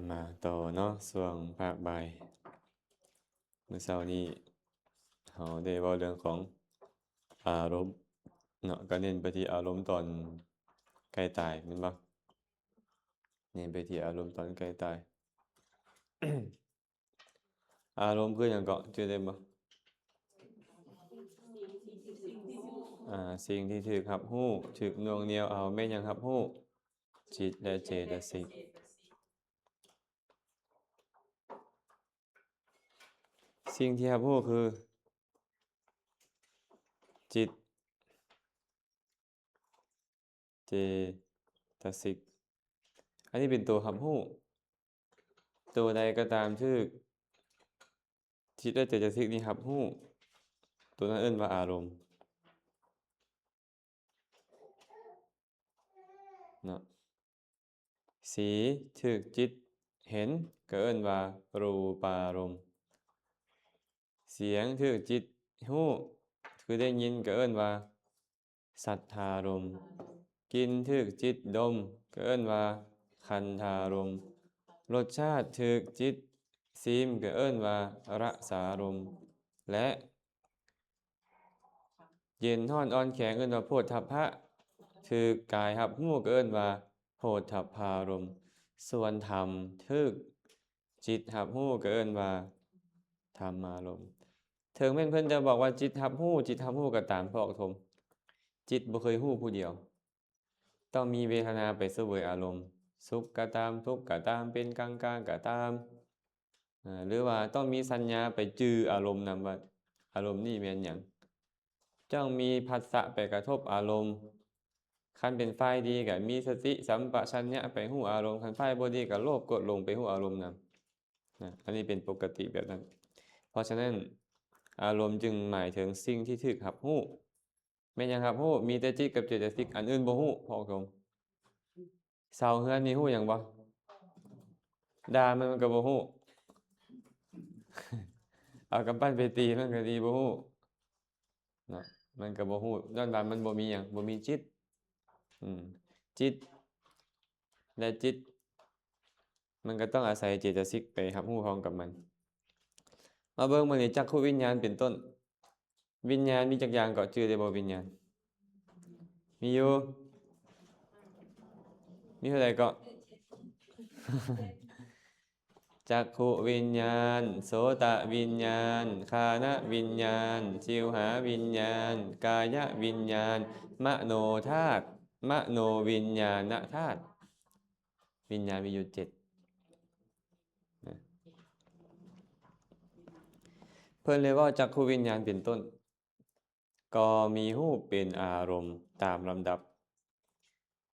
ມາຕໍ່ເນາະ ຊ່ວງພາກບ່າຍ. ມື້ເຊົ້ານີ້ເຮົາໄດ້ເວົ້າເລື່ອງຂອງອາລົມເນາະ, ກໍເນັ້ນໄປທີ່ອາລົມຕອນໃກ້ຕາຍ ແມ່ນບໍ່? ເນັ້ນໄປທີ່ອາລົມຕອນໃກ້ຕາຍ. ອາລົມຄືຫຍັງເກາະ? ຈື່ໄດ້ບໍ່? ອາ ສິ່ງທີ່ຖືກຮັບຮູ້, ຖືກໜ່ວງໜ່ຽວເອົາ ແມ່ນຫຍັງຮັບຮູ້? ຈິດ ແລະ ເຈຕະສິກ. ສິ່ງທີ່ຮັບຮູ້ຄືຈິດ ເຈຕະສິກ. ອັນນີ້ເປັນໂຕຮັບຮູ້. ໂຕໃດກໍຕາມທີ່ຈິດ ແລະ ເຈຕະສິກນີ້ຮັບຮູ້, ໂຕນັ້ນເອີ້ນວ່າອາລົມເນາະ. ສີຖືກຈິດເຫັນ ກໍເອີ້ນວ່າຮູປາລົມ. ສຽງຖືກຈິດຮູ້ ຄືໄດ້ຍິນ ກໍເອີ້ນວ່າສັດທາລົມ. ກິ່ນຖືກຈິດດົມ ກໍເອີ້ນວ່າຄັນທາລົມ. ລົດຊາດຖືກຈິດຊີມ ກໍເອີ້ນວ່າລະສາລົມ ແລະ ເຢັນ ຮ້ອນ ອ່ອນ ແຂງ ເອີ້ນວ່າໂພດທັບພະ, ຖືກກາຍຮັບຮູ້ກໍເອີ້ນວ່າໂພດທັບພາລົມ, ສ່ວນທຳຖືກຈິດຮັບຮູ້ກໍເອີ້ນວ່າທຳມາລົມ. ເຖິງແມ່ນເພິ່ນຈະບອກວ່າຈິດຮັບຮູ້, ຈິດຮັບຮູ້ກໍຕາມ ພວກໂທມ, ຈິດບໍ່ເຄີຍຮູ້ຜູ້ດຽວ. ຕ້ອງມີເວທະນາໄປສະເຫວີຍອາລົມ, ສຸກກໍຕາມ, ທຸກກໍຕາມ, ເປັນກາງໆກໍຕາມ, ເອີ ຫຼືວ່າຕ້ອງມີສັນຍາໄປຈື່ອາລົມນຳວ່າອາລົມນີ້ແມ່ນຫຍັງ, ຕ້ອງມີພັດສະໄປກະທົບອາລົມ, ຄັນເປັນຝ່າຍດີກໍມີສະຕິສຳປະຊັນຍະໄປຮູ້ອາລົມ, ຄັນຝ່າຍບໍ່ດີກໍໂລບກົດຫຼົງໄປຮູ້ອາລົມນຳນະ. ອັນນີ້ເປັນປົກກະຕິແບບນັ້ນ. ເພາະສະນັ້ນ ອາລົມຈຶ່ງໝາຍເຖິງສິ່ງທີ່ຖືກຮັບຮູ້. ແມ່ນຫຍັງຮັບຮູ້? ມີແຕ່ຈິດກັບເຈຕະສິກ, ອັນອື່ນບໍ່ຮູ້. ເພາະ ເສົາເຮືອນນີ້ຮູ້ຫຍັງບໍ່? ດ່າມັນ ມັນກໍບໍ່ຮູ້. ເອົາກຳປັ້ນໄປຕີມັນກໍຕີບໍ່ຮູ້ເນາະ, ມັນກໍບໍ່ຮູ້, ຍ້ອນວ່າມັນບໍ່ມີຫຍັງ, ບໍ່ມີຈິດ. ອືມ ຈິດ ແລະ ຈິດ ມັນກໍຕ້ອງອາໄສເຈຕະສິກໄປຮັບຮູ້ພ້ອມກັບມັນ. ມາເບິ່ງມື້ນີ້ ຈັກຂຸວິນຍານເປັນຕົ້ນ. ວິນຍານມີຈັກຢ່າງເກາະ? ຈື່ໄດ້ບໍ່? ວິນຍານມີຢູ່ ມີເທົ່າໃດເກາະ? ຈັກຂຸວິນຍານ, ໂສຕະວິນຍານ, ຄານະວິນຍານ, ຊິວຫາວິນຍານ, ກາຍະວິນຍານ, ມະໂນທາດ, ມະໂນວິນຍານະທາດ. ວິນຍານມີຢູ່ເຈັດນະ. ເພິ່ນເລີຍເວົ້າຈັກຂຸວິນຍານເປັນຕົ້ນ ກໍມີຮູບເປັນອາລົມຕາມລຳດັບ.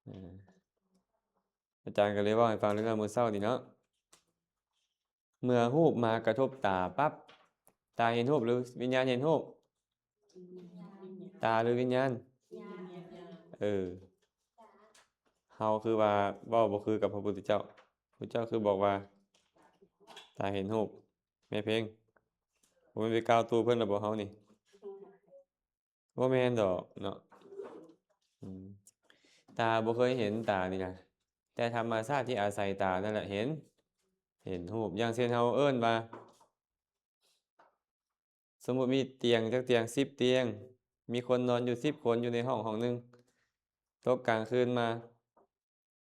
ອາ ອາຈານກໍເລີຍເວົ້າໃຫ້ຟັງເລື່ອງມື້ເຊົ້ານີ້ເນາະ. ເມື່ອຮູບມາກະທົບຕາປັບ, ຕາເຫັນຮູບ ຫຼື ວິນຍານເຫັນຮູບ? ຕາ ຫຼື ວິນຍານ? ເອີ ເຮົາຄືວ່າເວົ້າບໍ່ຄືກັບພະພຸດທະເຈົ້າ. ພະພຸດທະເຈົ້າຄືບອກວ່າ ຕາເຫັນຮູບ. ແມ່ເພັງ ບໍ່ແມ່ນໄປກ່າວຕູ້ເພິ່ນລະບໍເຮົານີ້? ບໍ່ແມ່ນດອກເນາະ. ອືມ ຕາບໍ່ເຄີຍເຫັນຕານີ້ນະ, ແຕ່ທຳມະຊາດທີ່ອາໄສຕານັ້ນແຫຼະເຫັນ, ເຫັນຮູບ. ຢ່າງເຊັ່ນ ເຮົາເອີ້ນວ່າ ສົມມຸດມີຕຽງຈັກຕຽງ? ສິບຕຽງ. ມີຄົນນອນຢູ່ສິບຄົນຢູ່ໃນຫ້ອງຫ້ອງໜຶ່ງ. ຕົກກາງຄືນມາ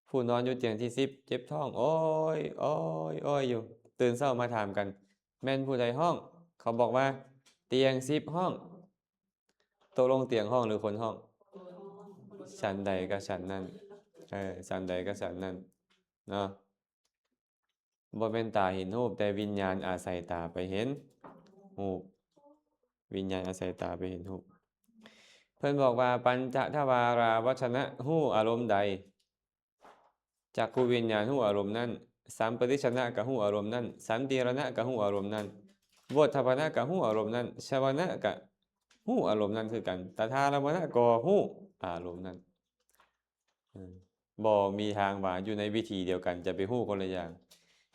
ຜູ້ນອນຢູ່ຕຽງທີສິບເຈັບທ້ອງ ໂອຍ ໂອຍ ໂອຍຢູ່. ຕື່ນເຊົ້າມາຖາມກັນ ແມ່ນຜູ້ໃດຮ້ອງ? ເຂົາບອກວ່າ ຕຽງສິບຮ້ອງ. ຕົກລົງຕຽງຮ້ອງ ຫຼື ຄົນຮ້ອງ? ສັນໃດກໍສັນນັ້ນ. ເອີ ສັນໃດກໍສັນນັ້ນເນາະ. ບໍ່ແມ່ນຕາເຫັນຮູບ, ແຕ່ວິນຍານອາໄສຕາໄປເຫັນຮູບ. ວິນຍານອາໄສຕາໄປເຫັນຮູບ. ເພິ່ນບອກວ່າ ປັນຈະທະວາລາວັດຊະນະ ຮູ້ອາລົມໃດ? ຈັກຂຸວິນຍານຮູ້ອາລົມນັ້ນ, ສຳປະຕິສະນະກໍຮູ້ອາລົມນັ້ນ, ສັນຕີຣະນະກໍຮູ້ອາລົມນັ້ນ, ໂວດທະພະນະກໍຮູ້ອາລົມນັ້ນ, ຊະວະນະກໍຮູ້ອາລົມນັ້ນຄືກັນ, ຕະທາລະມະນະກໍຮູ້ອາລົມນັ້ນ. ເອີ ບໍ່ມີທາງວ່າຢູ່ໃນວິທີດຽວກັນຈະໄປຮູ້ຄົນລະຢ່າງ,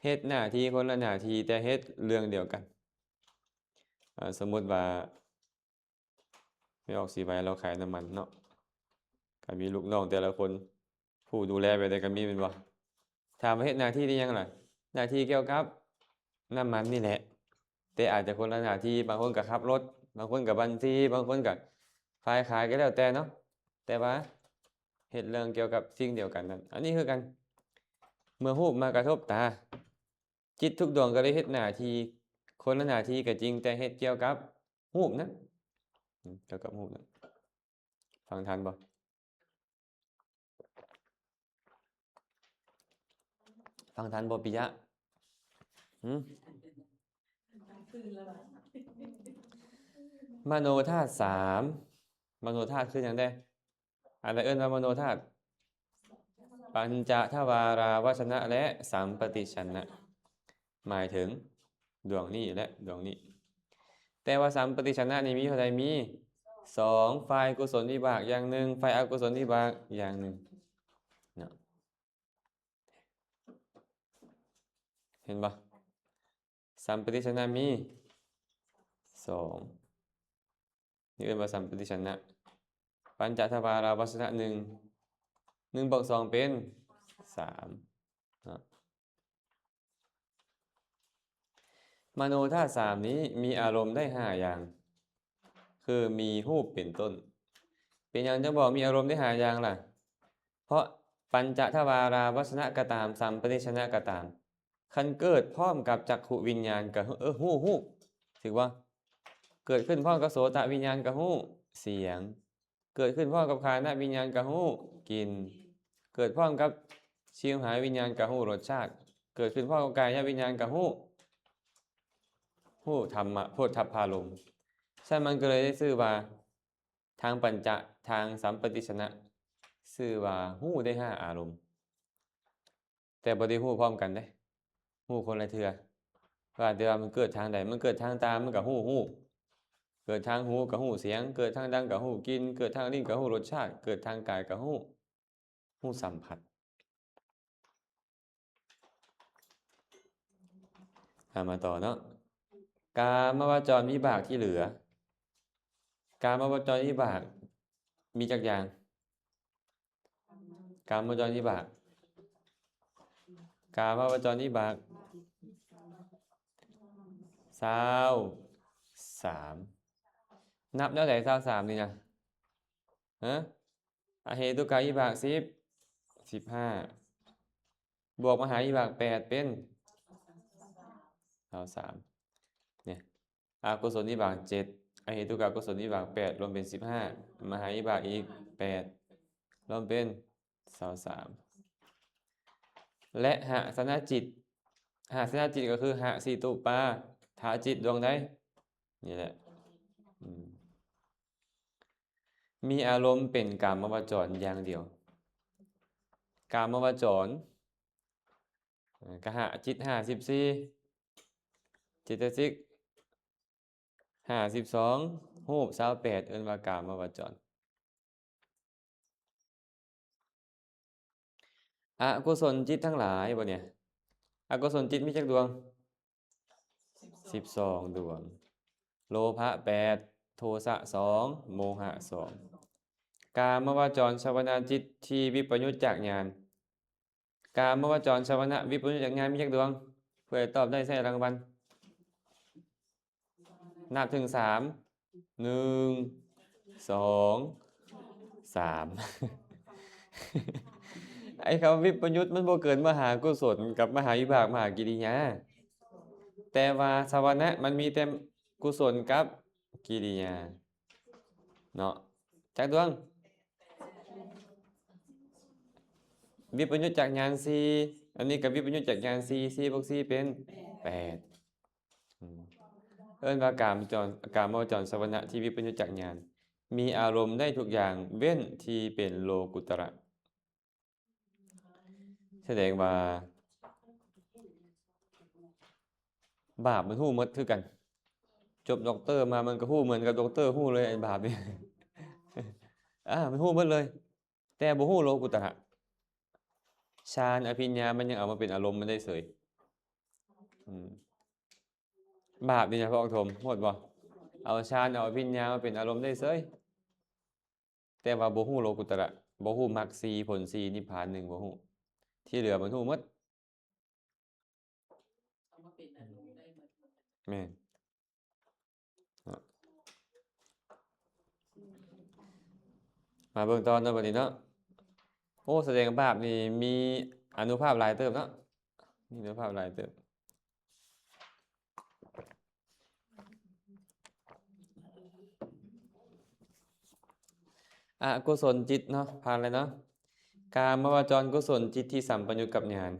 ເຮັດໜ້າທີ່ຄົນລະໜ້າທີ່ ແຕ່ເຮັດເລື່ອງດຽວກັນ. ເອີ ສົມມຸດວ່າ ແມ່ອອກສີໄວລາວຂາຍນ້ຳມັນເນາະ, ກໍມີລູກນ້ອງແຕ່ລະຄົນ ຜູ້ດູແລແບບໃດກໍມີແມ່ນບໍ່? ຖາມວ່າເຮັດໜ້າທີ່ໄດ້ຫຍັງລະ? ໜ້າທີ່ກ່ຽວກັບນ້ຳມັນນີ້ແຫຼະ ແຕ່ອາດຈະຄົນລະໜ້າທີ່, ບາງຄົນກໍຂັບລົດ, ບາງຄົນກໍບັນຊີ, ບາງຄົນກໍຝ່າຍຂາຍ ກໍແລ້ວແຕ່ເນາະ, ແຕ່ວ່າເຮັດເລື່ອງກ່ຽວກັບສິ່ງດຽວກັນນັ້ນ. ອັນນີ້ຄືກັນ, ເມື່ອຮູບມາກະທົບຕາ, ຈິດທຸກດວງກໍໄດ້ເຮັດໜ້າທີ່, ຄົນລະໜ້າທີ່ກໍຈິງ, ແຕ່ເຮັດກ່ຽວກັບຮູບນະ, ອືມ, ກ່ຽວກັບຮູບນະ. ຟັງທັນບໍ່? ຟັງທັນບໍ່ ປິຍະ? ຫື? ມະໂນທາດສາມ, ມະໂນທາດຄືຫຍັງແດ່? ອັນໃດເອີ້ນວ່າມະໂນທາດ? ປັນຈະທະວາລາວະຊະນະ ແລະ ສຳປະຕິດສະນະ, ໝາຍເຖິງດວງນີ້ ແລະ ດວງນີ້. ແຕ່ວ່າສຳປະຕິດສະນະນີ້ມີເທົ່າໃດ? ມີສອງ, ຝ່າຍກຸສົນວິບາກຢ່າງໜຶ່ງ, ຝ່າຍອະກຸສົນວິບາກຢ່າງໜຶ່ງເນາະ. ເຫັນບໍ່? ສຳປະຕິດສະນະມີສອງ, ນີ້ເອີ້ນວ່າສຳປະຕິດສະນະ. ປັນຈະທະວາລາວະຊະນະໜຶ່ງ, ໜຶ່ງບວກສອງເປັນສາມເນາະ. ມະໂນທາດສາມນີ້ມີອາລົມໄດ້ຫ້າຢ່າງ, ຄືມີຮູບເປັນຕົ້ນ. ເປັນຫຍັງຈັ່ງບອກມີອາລົມໄດ້ຫ້າຢ່າງລະ? ເພາະປັນຈະທະວາລາວະຊະນະກໍຕາມ, ສຳປະຕິດສະນະກໍຕາມ, ຄັນເກີດພ້ອມກັບຈັກຂຸວິນຍານກໍ ເອີ ຮູ້ຮູບ, ຖືກບໍ່? ເກີດຂຶ້ນພ້ອມກັບໂສຕະວິນຍານກໍຮູ້ສຽງ, ເກີດຂຶ້ນພ້ອມກັບຄານະວິນຍານກໍຮູ້ກິ່ນ, ເກີດພ້ອມກັບຊິວຫາວິນຍານກໍຮູ້ລົດຊາດ, ເກີດຂຶ້ນພ້ອມກັບກາຍະວິນຍານກໍຮູ້ ຮູ້ທຳມະ ໂພດທັບພາລົມ. ຊັ້ນມັນກໍເລີຍໄດ້ຊື່ວ່າ ທາງປັນຈະ ທາງສຳປະຕິດສະນະ ຊື່ວ່າຮູ້ໄດ້ຫ້າອາລົມ, ແຕ່ບໍ່ໄດ້ຮູ້ພ້ອມກັນເດ້, ຮູ້ຄົນລະເທື່ອ. ວ່າແຕ່ວ່າມັນເກີດທາງໃດ? ມັນເກີດທາງຕາ ມັນກໍຮູ້ຮູບ, ເກີດທາງຫູກໍຮູ້ສຽງ, ເກີດທາງດັງກໍຮູ້ກິ່ນ, ເກີດທາງລີ້ນກໍຮູ້ລົດຊາດ, ເກີດທາງກາຍກໍຮູ້ ຮູ້ສຳຜັດ. ເອົາມາຕໍ່ເນາະ, ກາມະວະຈອນວິບາກທີ່ເຫຼືອ, ກາມະວະຈອນວິບາກມີຈັກຢ່າງ? ກາມະວະຈອນວິບາກ, ກາມະວະຈອນວິບາກ ຊາວສາມ. ນັບແນວໃດ ຊາວສາມນີ້ນະ? ຮະ? ອະເຫຕຸກະວິບາກສິບ, ສິບຫ້າ, ບວກມະຫາວິບາກແປດເປັນຊາວສາມ. ນີ້ ອະກຸສົນວິບາກເຈັດ, ອະເຫຕຸກະກຸສົນວິບາກແປດ ລວມເປັນສິບຫ້າ, ມະຫາວິບາກອີກແປດ ລວມເປັນຊາວສາມ. ແລະ ຫະສະນະຈິດ, ຫະສະນະຈິດກໍຄືຫະສິຕຸປາທະຈິດດວງໃດ? ນີ້ແຫຼະ. ອືມ. ມີອາລົມເປັນກາມະວະຈອນຢ່າງດຽວ. ກາມະວະຈອນ, ກະຫະຈິດຫ້າສິບສີ່, ເຈຕະສິກຫ້າສິບສອງ, ຮູບຊາວແປດ ເອີ້ນວ່າກາມະວະຈອນ. ອະກຸສົນຈິດທັງຫຼາຍ ບັດນີ້ ອະກຸສົນຈິດມີຈັກດວງ? ສິບສອງດວງ. ໂລພະແປດ, ໂທສະສອງ, ໂມຫະສອງ. ກາມະວະຈອນຊະວະນະຈິດທີ່ວິປະຍຸດຈາກຍານ. ກາມະວະຈອນຊະວະນະວິປະຍຸດຈາກຍານມີຈັກດວງ? ຜູ້ໃດຕອບໄດ້ໃຊ້ລາງວັນ. ນັບເຖິງສາມ. ໜຶ່ງ ສອງ ສາມ. ໄອ້ຄຳວ່າວິປະຍຸດ ມັນບໍ່ເກີນມະຫາກຸສົນກັບມະຫາວິບາກ ມະຫາກິລິຍາ. ແຕ່ວ່າຊະວະນະ ມັນມີແຕ່ກຸສົນກັບກິລິຍາເນາະ. ຈັກດວງ? ວິປະຍຸດຈາກຍານສີ່, ອັນນີ້ກໍວິປະຍຸດຈາກຍານສີ່, ສີ່ບວກສີ່ເປັນແປດ. ອືມ ເອີ້ນວ່າກາມະຈອນ ກາມະວະຈອນຊະວະນະທີ່ວິປະຍຸດຈາກຍານ ມີອາລົມໄດ້ທຸກຢ່າງເວັ້ນທີ່ເປັນໂລກຸດຕະລະ. ສະແດງວ່າບາບມັນຮູ້ໝົດຄືກັນ. ຈົບດັອກເຕີມາ ມັນກໍຮູ້ເໝືອນກັບດັອກເຕີຮູ້ເລີຍ ບາບນີ້. ອາ ມັນຮູ້ໝົດເລີຍ. ແຕ່ບໍ່ຮູ້ໂລກຸດຕະລະ. ຊານອະພິນຍາມັນຍັງເອົາມາເປັນອາລົມມັນໄດ້ເສີຍ. ອືມ ບາບນີ້ນະ ພະອອກໂທມ ໂຫດບໍ່? ເອົາຊານ ເອົາອະພິນຍາມາເປັນອາລົມໄດ້ເສີຍ. ແຕ່ວ່າບໍ່ຮູ້ໂລກຸດຕະລະ, ບໍ່ຮູ້ມັກສີ່ ຜົນສີ່ ນິບພານໜຶ່ງ ບໍ່ຮູ້. ທີ່ເຫຼືອມັນຮູ້ໝົດ. ແມ່ນ. ມາເບິ່ງຕໍ່ເນາະ ບັດນີ້ເນາະ. ໂອ້ ສະແດງພາບນີ້ມີອານຸພາບຫຼາຍເຕີບເນາະ, ມີອານຸພາບຫຼາຍເຕີບ. ອະກຸສົນຈິດເນາະ ຜ່ານແລ້ວເນາະ. ກາມະວະຈອນກຸສົນຈິດທີ່ສຳປະຍຸດກັບຍານ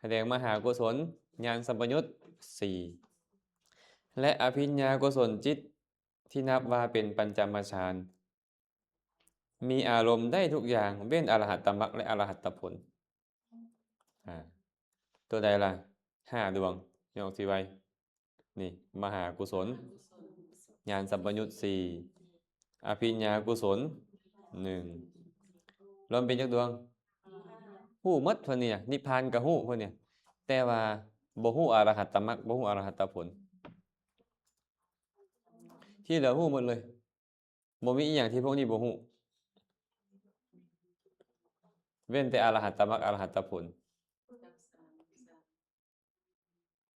ສະແດງມະຫາກຸສົນ ຍານສຳປະຍຸດສີ່ ແລະ ອະພິນຍາກຸສົນຈິດທີ່ນັບວ່າເປັນປັນຈະມະຊານ ມີອາລົມໄດ້ທຸກຢ່າງ ເວັ້ນອະລະຫັດຕະມັກ ແລະ ອະລະຫັດຕະຜົນ. ອາ ຕົວໃດລະ? ຫ້າດວງ ຍອກຊິໄວ. ນີ້ ມະຫາກຸສົນ ຍານສຳປະຍຸດສີ່ ອະພິນຍາກຸສົນໜຶ່ງ ລວມເປັນຈັກດວງ? ຮູ້ໝົດເພິ່ນນີ້ນະ, ນິບພານກໍຮູ້ເພິ່ນນີ້, ແຕ່ວ່າບໍ່ຮູ້ອະລະຫັດຕະມັກ ບໍ່ຮູ້ອະລະຫັດຕະຜົນ. ທີ່ເຫຼືອຮູ້ໝົດເລີຍ, ບໍ່ມີອີ່ຫຍັງທີ່ພວກນີ້ບໍ່ຮູ້ ເວັ້ນແຕ່ອະລະຫັດຕະມັກ ອະລະຫັດຕະຜົນ.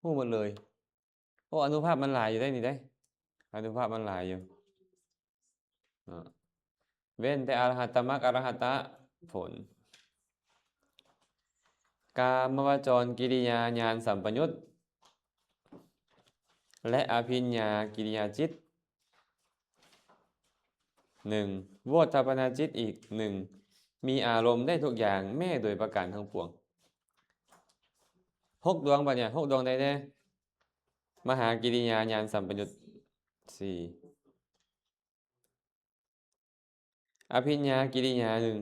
ຮູ້ໝົດເລີຍ. ໂອ້ ອານຸພາບມັນຫຼາຍຢູ່ເດ້ນີ້ເດ້, ອານຸພາບມັນຫຼາຍຢູ່ເນາະ. ເວັ້ນແຕ່ອະລະຫັດຕະມັກ ອະລະຫັດຕະຜົນ. ກາມະວະຈອນກິລິຍາຍານສຳປະຍຸດ ແລະ ອະພິນຍາກິລິຍາຈິດ ໜຶ່ງ ໂວດທະປະນາຈິດອີກໜຶ່ງ ມີອາລົມໄດ້ທຸກຢ່າງ ແມ້ໂດຍປະການທັງປວງ. ຫົກດວງບັດນີ້, ຫົກດວງໃດແດ່? ມະຫາກິລິຍາຍານສຳປະຍຸດສີ່ ອະພິນຍາກິລິຍາໜຶ່ງ.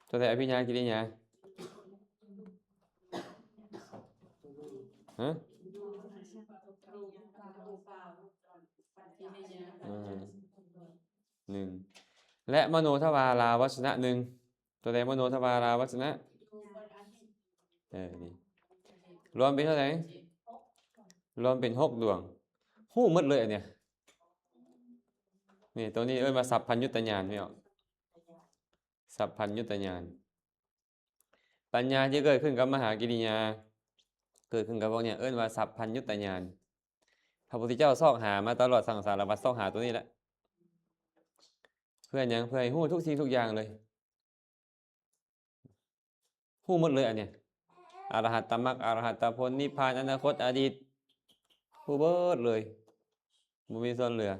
ຕົວໃດອະພິນຍາກິລິຍາ? ຮະ? ອືມ ໜຶ່ງ ແລະ ມະໂນທະວາລາວັດຊະນະໜຶ່ງ. ຕົວໃດມະໂນທະວາລາວັດຊະນະ? ເອີ ນີ້ ລວມເປັນເທົ່າໃດ? ລວມເປັນຫົກດວງ. ຮູ້ໝົດເລີຍອັນເນີ້ຍ. ນີ້ ຕົວນີ້ເອີ້ນວ່າສັບພັນຍຸດຕະຍານ, ແມ່ນບໍ່? ສັບພັນຍຸດຕະຍານ. ປັນຍາທີ່ເກີດຂຶ້ນກັບມະຫາກິລິຍາ ເກີດຂຶ້ນກັບພວກເນີ້ຍ ເອີ້ນວ່າສັບພັນຍຸດຕະຍານ. ພະພຸດທະເຈົ້າຊອກຫາມາຕະຫຼອດສັງສາລະວັດ, ຊອກຫາຕົວນີ້ແຫຼະ. ເພື່ອຫຍັງ? ເພື່ອໃຫ້ຮູ້ທຸກສິ່ງທຸກຢ່າງເລີຍ. ຮູ້ໝົດເລີຍອັນເນີ້ຍ, ອະລະຫັດຕະມັກ ອະລະຫັດຕະຜົນ ນິບພານ ອະນາຄົດ ອະດີດ ຮູ້ເບິດເລີຍ, ບໍ່ມີສ່ວນເຫຼືອ.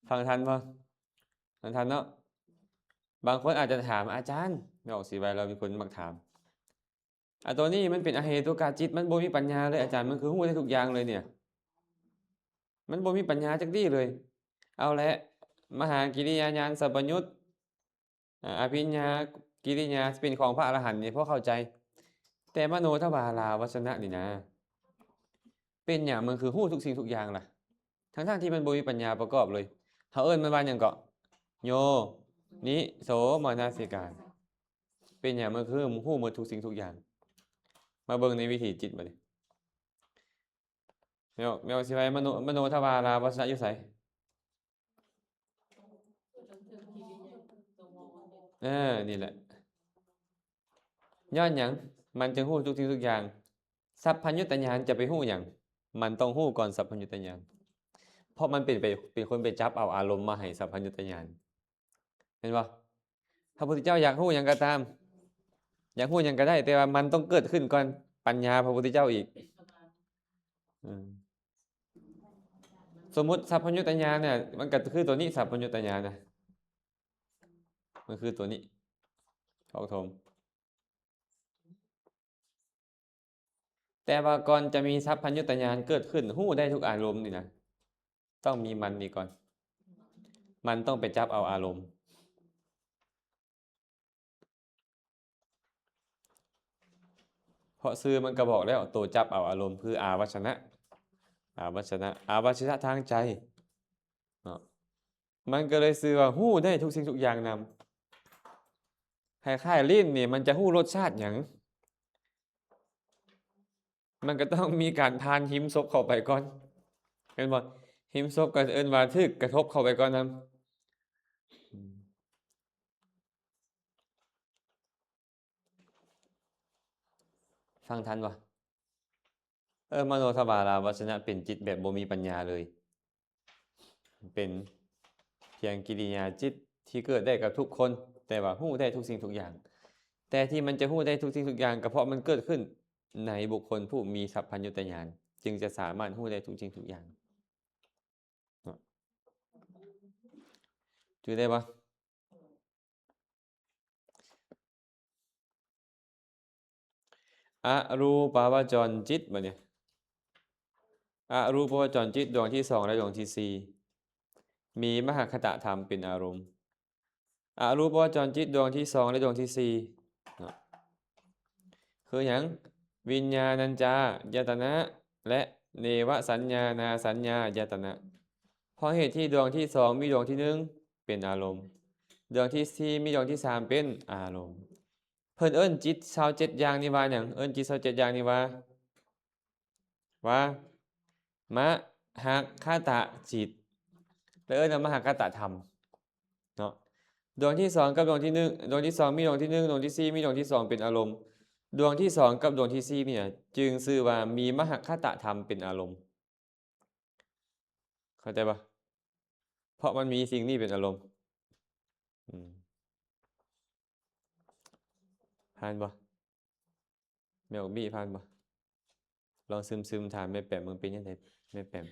ຟັງທັນບໍ່? ຟັງທັນເນາະ. ບາງຄົນອາດຈະຖາມ ອາຈານ, ອອກສີໄວແລ້ວ ມີຄົນມັກຖາມ ອາ ຕົວນີ້ມັນເປັນອະເຫຕຸກະຈິດ, ມັນບໍ່ມີປັນຍາເລີຍອາຈານ, ມັນຄືຮູ້ໄດ້ທຸກຢ່າງເລີຍເນຍ, ມັນບໍ່ມີປັນຍາຈັກດີ້ເລີຍ. ເອົາແຫຼະ, ມະຫາກິລິຍາຍານສຳປະຍຸດ, ອາ ອະພິນຍາກິລິຍາເປັນຂອງພະອະລະຫັນນີ້ພໍເຂົ້າໃຈ, ແຕ່ມະໂນທະວາລາວັດຊະນະນີ້ນະ ເປັນຫຍັງມັນຄືຮູ້ທຸກສິ່ງທຸກຢ່າງລະ? ທັງໆທີ່ມັນບໍ່ມີປັນຍາປະກອບເລີຍ. ເຮົາເອີ້ນມັນວ່າຫຍັງເກາະ? ໂຍນິໂສມະນະສິການ. ເປັນຫຍັງມັນຄືຮູ້ໝົດທຸກສິ່ງທຸກຢ່າງ? ມາເບິ່ງໃນວິຖີຈິດບັດນີ້. ແມ່ນ ແມ່ນຊິໄວ ມະໂນ ມະໂນທະວາລາວັດຊະນະຢູ່ໃສ? ເອີ ນີ້ແຫຼະ. ຍ້ອນຫຍັງມັນຈຶ່ງຮູ້ທຸກສິ່ງທຸກຢ່າງ? ສັບພັນຍຸດຕະຍານຈະໄປຮູ້ຫຍັງ? ມັນຕ້ອງຮູ້ກ່ອນສັບພັນຍຸດຕະຍານ, ເພາະມັນເປັນໄປ ເປັນຄົນໄປຈັບເອົາອາລົມມາໃຫ້ສັບພັນຍຸດຕະຍານ. ເຫັນບໍ່? ພະພຸດທະເຈົ້າຢາກຮູ້ຫຍັງກໍຕາມ, ຢາກຮູ້ຫຍັງກໍໄດ້, ແຕ່ວ່າມັນຕ້ອງເກີດຂຶ້ນກ່ອນປັນຍາພະພຸດທະເຈົ້າອີກ. ອືມ ສົມມຸດສັບພັນຍຸດຕະຍານນະ ມັນກໍຄືຕົວນີ້, ສັບພັນຍຸດຕະຍານນະ ມັນຄືຕົວນີ້ ອອກໂທມ. ແຕ່ວ່າກ່ອນຈະມີສັບພັນຍຸດຕະຍານເກີດຂຶ້ນ ຮູ້ໄດ້ທຸກອາລົມນີ້ນະ, ຕ້ອງມີມັນນີ້ກ່ອນ. ມັນຕ້ອງໄປຈັບເອົາອາລົມ, ເພາະຊື່ມັນກໍບອກແລ້ວ, ໂຕຈັບເອົາອາລົມຄືອາວັດຊະນະ, ອາວັດຊະນະ, ອາວັດຊະນະທາງໃຈເນາະ. ມັນກໍເລີຍຊື່ວ່າຮູ້ໄດ້ທຸກສິ່ງທຸກຢ່າງນຳ. ຄ້າຍໆ ລີ້ນນີ້ມັນຈະຮູ້ລົດຊາດຫຍັງ? ມັນກໍຕ້ອງມີການຜ່ານຫິມສົບເຂົ້າໄປກ່ອນ, ແມ່ນບໍ່? ຫິມສົບກໍເອີ້ນວ່າຖືກກະທົບເຂົ້າໄປກ່ອນນຳ. ຟັງທັນບໍ່? ເອີ ມະໂນທະວາລາວັດຊະນະ ເປັນຈິດແບບບໍ່ມີປັນຍາເລີຍ. ເປັນພຽງກິລິຍາຈິດທີ່ເກີດໄດ້ກັບທຸກຄົນ, ແຕ່ວ່າຮູ້ໄດ້ທຸກສິ່ງທຸກຢ່າງ. ແຕ່ທີ່ມັນຈະຮູ້ໄດ້ທຸກສິ່ງທຸກຢ່າງ ກໍເພາະມັນເກີດຂຶ້ນໃນບຸກຄົນຜູ້ມີສັບພັນຍຸດຕະຍານ, ຈຶ່ງຈະສາມາດຮູ້ໄດ້ທຸກສິ່ງທຸກຢ່າງ. ຈື່ໄດ້ບໍ່? ອະຮູປະວະຈອນຈິດ ບາດນີ້ ອະຮູປະວະຈອນຈິດດວງທີສອງ ແລະ ດວງທີສີ່ ມີມະຫະຄະຕະທຳເປັນອາລົມ. ອະຮູປະວະຈອນຈິດດວງທີສອງ ແລະ ດວງທີສີ່ເນາະ ຄືຫຍັງ? ວິນຍານັນຈາຍະຕະນະ ແລະ ເນວະສັນຍານາສັນຍາຍະຕະນະ. ເພາະເຫດທີ່ດວງທີສອງມີດວງທີໜຶ່ງເປັນອາລົມ, ດວງທີສີ່ມີດວງທີສາມເປັນອາລົມ. ເພິ່ນເອີ້ນຈິດຊາວເຈັດຢ່າງນີ້ວ່າຫຍັງ? ເອີ້ນຈິດຊາວເຈັດຢ່າງນີ້ວ່າ ວ່າມະຫະຄະຕະຈິດ ແລະ ເອີ້ນວ່າມະຫະຄະຕະທຳເນາະ. ດວງທີສອງກັບດວງທີໜຶ່ງ, ດວງທີສອງມີດວງທີໜຶ່ງ, ດວງທີສີ່ມີດວງທີສອງເປັນອາລົມ. ດວງທີສອງກັບດວງທີສີ່ນີ້ນະ ຈຶ່ງຊື່ວ່າມີມະຫະຄະຕະທຳເປັນອາລົມ. ເຂົ້າໃຈບໍ່? ເພາະມັນມີສິ່ງນີ້ເປັນອາລົມ. ອືມ ຜ່ານບໍ່? ແມ່ອອກບີ ຜ່ານບໍ່? ລອງຊຶມໆ ຖາມແມ່ແປມເບິ່ງ ເປັນຈັ່ງໃດແມ່ແປມ?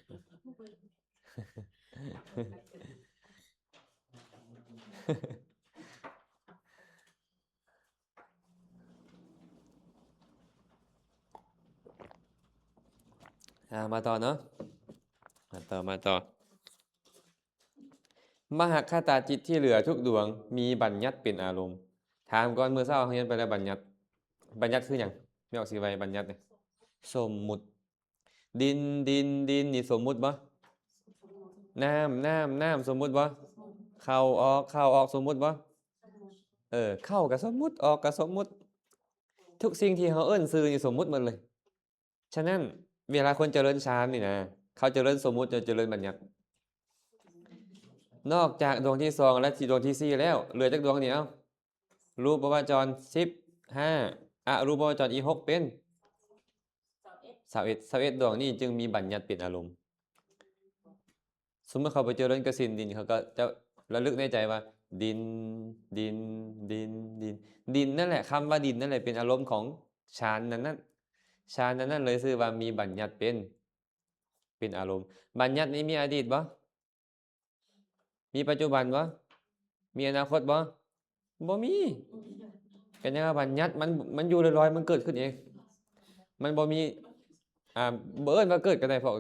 ອ່າ ມາຕໍ່ເນາະ ມາຕໍ່ ມາຕໍ່. ມະຫະຄະຕາຈິດທີ່ເຫຼືອທຸກດວງມີບັນຍັດເປັນອາລົມ. ຖາມກ່ອນ ມື້ເຊົ້າເຮົາຮຽນໄປແລ້ວບັນຍັດ. ບັນຍັດຄືຫຍັງ? ແມ່ອອກຊິໄວ ບັນຍັດນີ້ ສົມມຸດ. ດິນ ດິນ ດິນ ນີ້ສົມມຸດບໍ່? ນ້ຳ ນ້ຳ ນ້ຳ ສົມມຸດບໍ່? ເຂົ້າ ອອກ ເຂົ້າ ອອກ ສົມມຸດບໍ່? ເອີ ເຂົ້າກໍສົມມຸດ ອອກກໍສົມມຸດ. ທຸກສິ່ງທີ່ເຮົາເອີ້ນຊື່ນີ້ສົມມຸດໝົດເລີຍ. ສະນັ້ນ ເວລາຄົນຈະເລີນຊານນີ້ນະ ເຂົາຈະເລີນສົມມຸດ ຈະເລີນບັນຍັດ. ນອກຈາກດວງທີສອງ ແລະ ທີ່ດວງທີສີ່ແລ້ວ ເຫຼືອຈັກດວງນີ້? ເອົ້າ ຮູບປະວະຈອນສິບຫ້າ ອະຮູບປະວະຈອນອີກຫົກເປັນ ຊາວເອັດ ຊາວເອັດດວງນີ້ຈຶ່ງມີບັນຍັດເປັນອາລົມ. ສົມມຸດເຂົາໄປເຈີເລີນກະສິນດິນ ເຂົາກໍຈະລະລຶກໃນໃຈວ່າ ດິນ ດິນ ດິນ ດິນ. ດິນນັ້ນແຫຼະ ຄຳວ່າດິນນັ້ນແຫຼະເປັນອາລົມຂອງຊານນັ້ນໆ. ຊານນັ້ນໆເລີຍຊື່ວ່າມີບັນຍັດເປັນ ເປັນອາລົມ. ບັນຍັດນີ້ມີອະດີດບໍ່? ມີປັດຈຸບັນບໍ່? ມີອະນາຄົດບໍ່? ບໍ່ມີ. ກໍຍັງວ່າບັນຍັດ ມັນ ມັນຢູ່ລອຍໆ ມັນເກີດຂຶ້ນເອງ. ມັນບໍ່ມີ ອ່າ ບໍ່ເອີ້ນວ່າເກີດກໍໄດ້ ເພາະ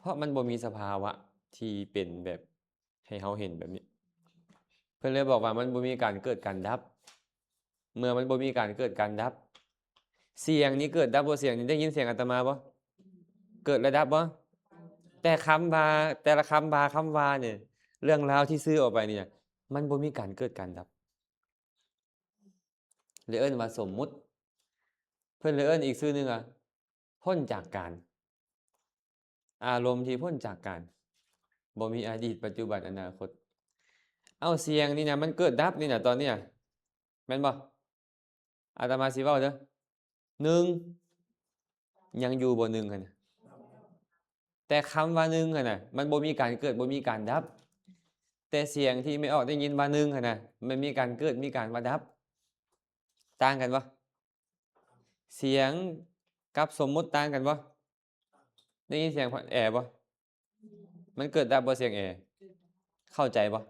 ເພາະມັນບໍ່ມີສະພາວະທີ່ເປັນແບບໃຫ້ເຮົາເຫັນແບບນີ້. ເພິ່ນເລີຍບອກວ່າມັນບໍ່ມີການເກີດການດັບ. ເມື່ອມັນບໍ່ມີການເກີດການດັບ ສຽງນີ້ເກີດດັບບໍ່? ສຽງນີ້ໄດ້ຍິນສຽງອາດຕະມາບໍ່? ເກີດແລະດັບບໍ່? ແຕ່ຄຳວ່າ ແຕ່ລະຄຳວ່າ ຄຳວ່ານີ້ ເລື່ອງລາວທີ່ສື່ອອກໄປນີ້ນະ ມັນບໍ່ມີການເກີດການດັບ ເລີຍເອີ້ນວ່າສົມມຸດ. ເພິ່ນເລີຍເອີ້ນອີກຊື່ໜຶ່ງວ່າ ພົ້ນຈາກການ ອາລົມທີ່ພົ້ນຈາກການ ບໍ່ມີອະດີດ ປັດຈຸບັນ ອະນາຄົດ. ເອົາ ສຽງນີ້ນະ ມັນເກີດດັບນີ້ນະ ຕອນນີ້ນະ ແມ່ນບໍ່? ອາດຕະມາຊິເວົ້າເດີ ໜຶ່ງ ຍັງຢູ່ບໍ່ ໜຶ່ງຫັ້ນນະ? ແຕ່ຄຳວ່າໜຶ່ງຫັ້ນນະ ມັນບໍ່ມີການເກີດ ບໍ່ມີການດັບ. ແຕ່ສຽງທີ່ແມ່ອອກໄດ້ຍິນວ່າໜຶ່ງຫັ້ນນະ ມັນມີການເກີດ ມີການວ່າດັບ. ຕ່າງກັນບໍ່? ສຽງກັບສົມມຸດຕ່າງກັນບໍ່? ໄດ້ຍິນສຽງແອບໍ່? ມັນເກີດດັບບໍ່ສຽງແອ? ເຂົ້າໃຈບໍ່?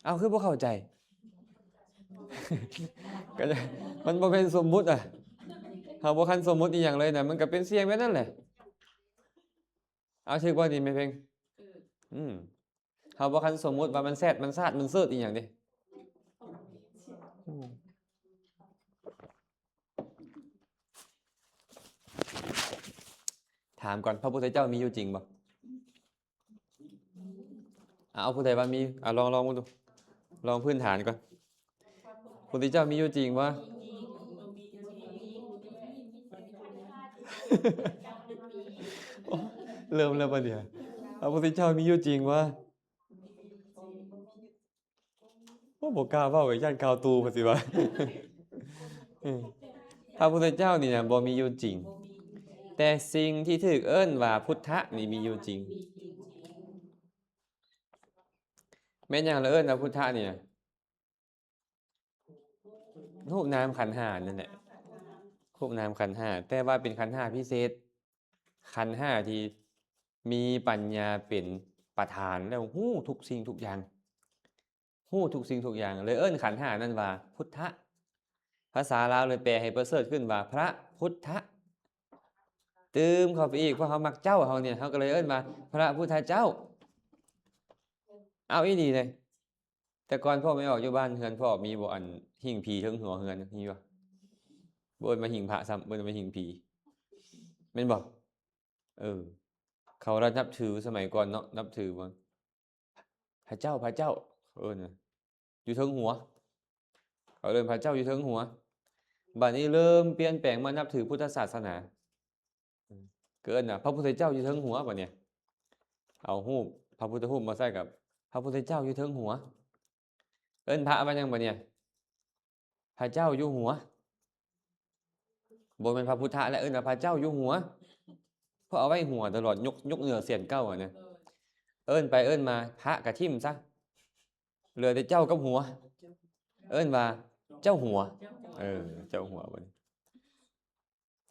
ເອົ້າ ຄືບໍ່ເຂົ້າໃຈ? ກໍ ມັນບໍ່ແມ່ນສົມມຸດອະ. ເຮົາບໍ່ທັນສົມມຸດອີ່ຫຍັງເລີຍນະ ມັນກໍເປັນສຽງແບບນັ້ນແຫຼະ. ເອົາ ຖືກບໍ່ນີ້ແມ່ເພັງ? ອືມ ເຮົາບໍ່ທັນສົມມຸດວ່າມັນແຊດ ມັນຊາດ ມັນເສີດອີ່ຫຍັງເດ້. ອືມ ຖາມກ່ອນ ພະພຸດທະເຈົ້າມີຢູ່ຈິງບໍ່? ເອົາ ຜູ້ໃດວ່າມີ ເອົາ ລອງ ລອງເບິ່ງດູ ລອງພື້ນຖານກ່ອນ. ພະພຸດທະເຈົ້າມີຢູ່ຈິງບໍ່? ເລີ່ມແລ້ວປະເດຍ. ພະພຸດທະເຈົ້າມີຢູ່ຈິງບໍ່? ໂອ້ ບໍ່ກ້າເວົ້າ ຢ້ານກ່າວຕູ່ ເພິ່ນຊິວ່າ. ອືມ ພະພຸດທະເຈົ້ານີ້ນະບໍ່ມີຢູ່ຈິງ, ແຕ່ສິ່ງທີ່ຖືກເອີ້ນວ່າພຸດທະນີ້ມີຢູ່ຈິງ. ແມ່ນຫຍັງລະເອີ້ນວ່າພຸດທະນີ້ນະ? ຮູບນາມຂັນຫ້ານັ້ນແຫຼະ, ຮູບນາມຂັນຫ້າ ແຕ່ວ່າເປັນຂັນຫ້າພິເສດ, ຂັນຫ້າທີ່ມີປັນຍາເປັນປະທານ ແລ້ວຮູ້ທຸກສິ່ງທຸກຢ່າງ, ຮູ້ທຸກສິ່ງທຸກຢ່າງ ເລີຍເອີ້ນຂັນຫ້ານັ້ນວ່າພຸດທະ. ພາສາລາວເລີຍແປໃຫ້ປະເສີດຂຶ້ນວ່າພະພຸດທະ. ຕື່ມເຂົ້າໄປອີກ ເພາະເຮົາມັກເຈົ້າເຮົານີ້ ເຮົາກໍເລີຍເອີ້ນວ່າພະພຸດທະເຈົ້າ. ເອົາອີ່ຫຼີເລີຍ. ແຕ່ກ່ອນພໍ່ແມ່ອອກຢູ່ບ້ານເຮືອນ ພໍ່ມີບໍ່ ອັນ ຫິ້ງຜີເທິງຫົວເຮືອນ ມີບໍ່? ບໍ່ເອີ້ນວ່າຫິ້ງພະຊ້ຳ ເອີ້ນວ່າຫິ້ງຜີ ແມ່ນບໍ່? ເອີ ເຂົາລະນັບຖືສະໄໝກ່ອນເນາະ ນັບຖືວ່າ ພະເຈົ້າ ພະເຈົ້າ ເອີ້ນຢູ່ເທິງຫົວ ເຂົາເອີ້ນພະເຈົ້າຢູ່ເທິງຫົວ. ບາດນີ້ເລີ່ມປ່ຽນແປງມານັບຖືພຸດທະສາສະໜາ ກໍເອີ້ນວ່າພະພຸດທະເຈົ້າຢູ່ເທິງຫົວ. ບາດນີ້ເອົາຮູບພະພຸດທະຮູບມາໃສ່ກັບພະພຸດທະເຈົ້າຢູ່ເທິງຫົວ. ເອີ້ນພະວ່າຫຍັງບາດນີ້? ພະເຈົ້າຢູ່ຫົວ. ບໍ່ແມ່ນພະພຸດທະແລ້ວ ເອີ້ນວ່າພະເຈົ້າຢູ່ຫົວ ເພາະເອົາໄວ້ຫົວຕະຫຼອດ ຍົກ ຍົກເໜືອສຽນເກົ້າຫັ້ນນະ. ເອີ້ນໄປເອີ້ນມາ ພະກະຖິ້ມຊະ ເຫຼືອແຕ່ເຈົ້າກັບຫົວ ເອີ້ນວ່າເຈົ້າຫົວ. ເອີ ເຈົ້າຫົວ. ບາດນີ້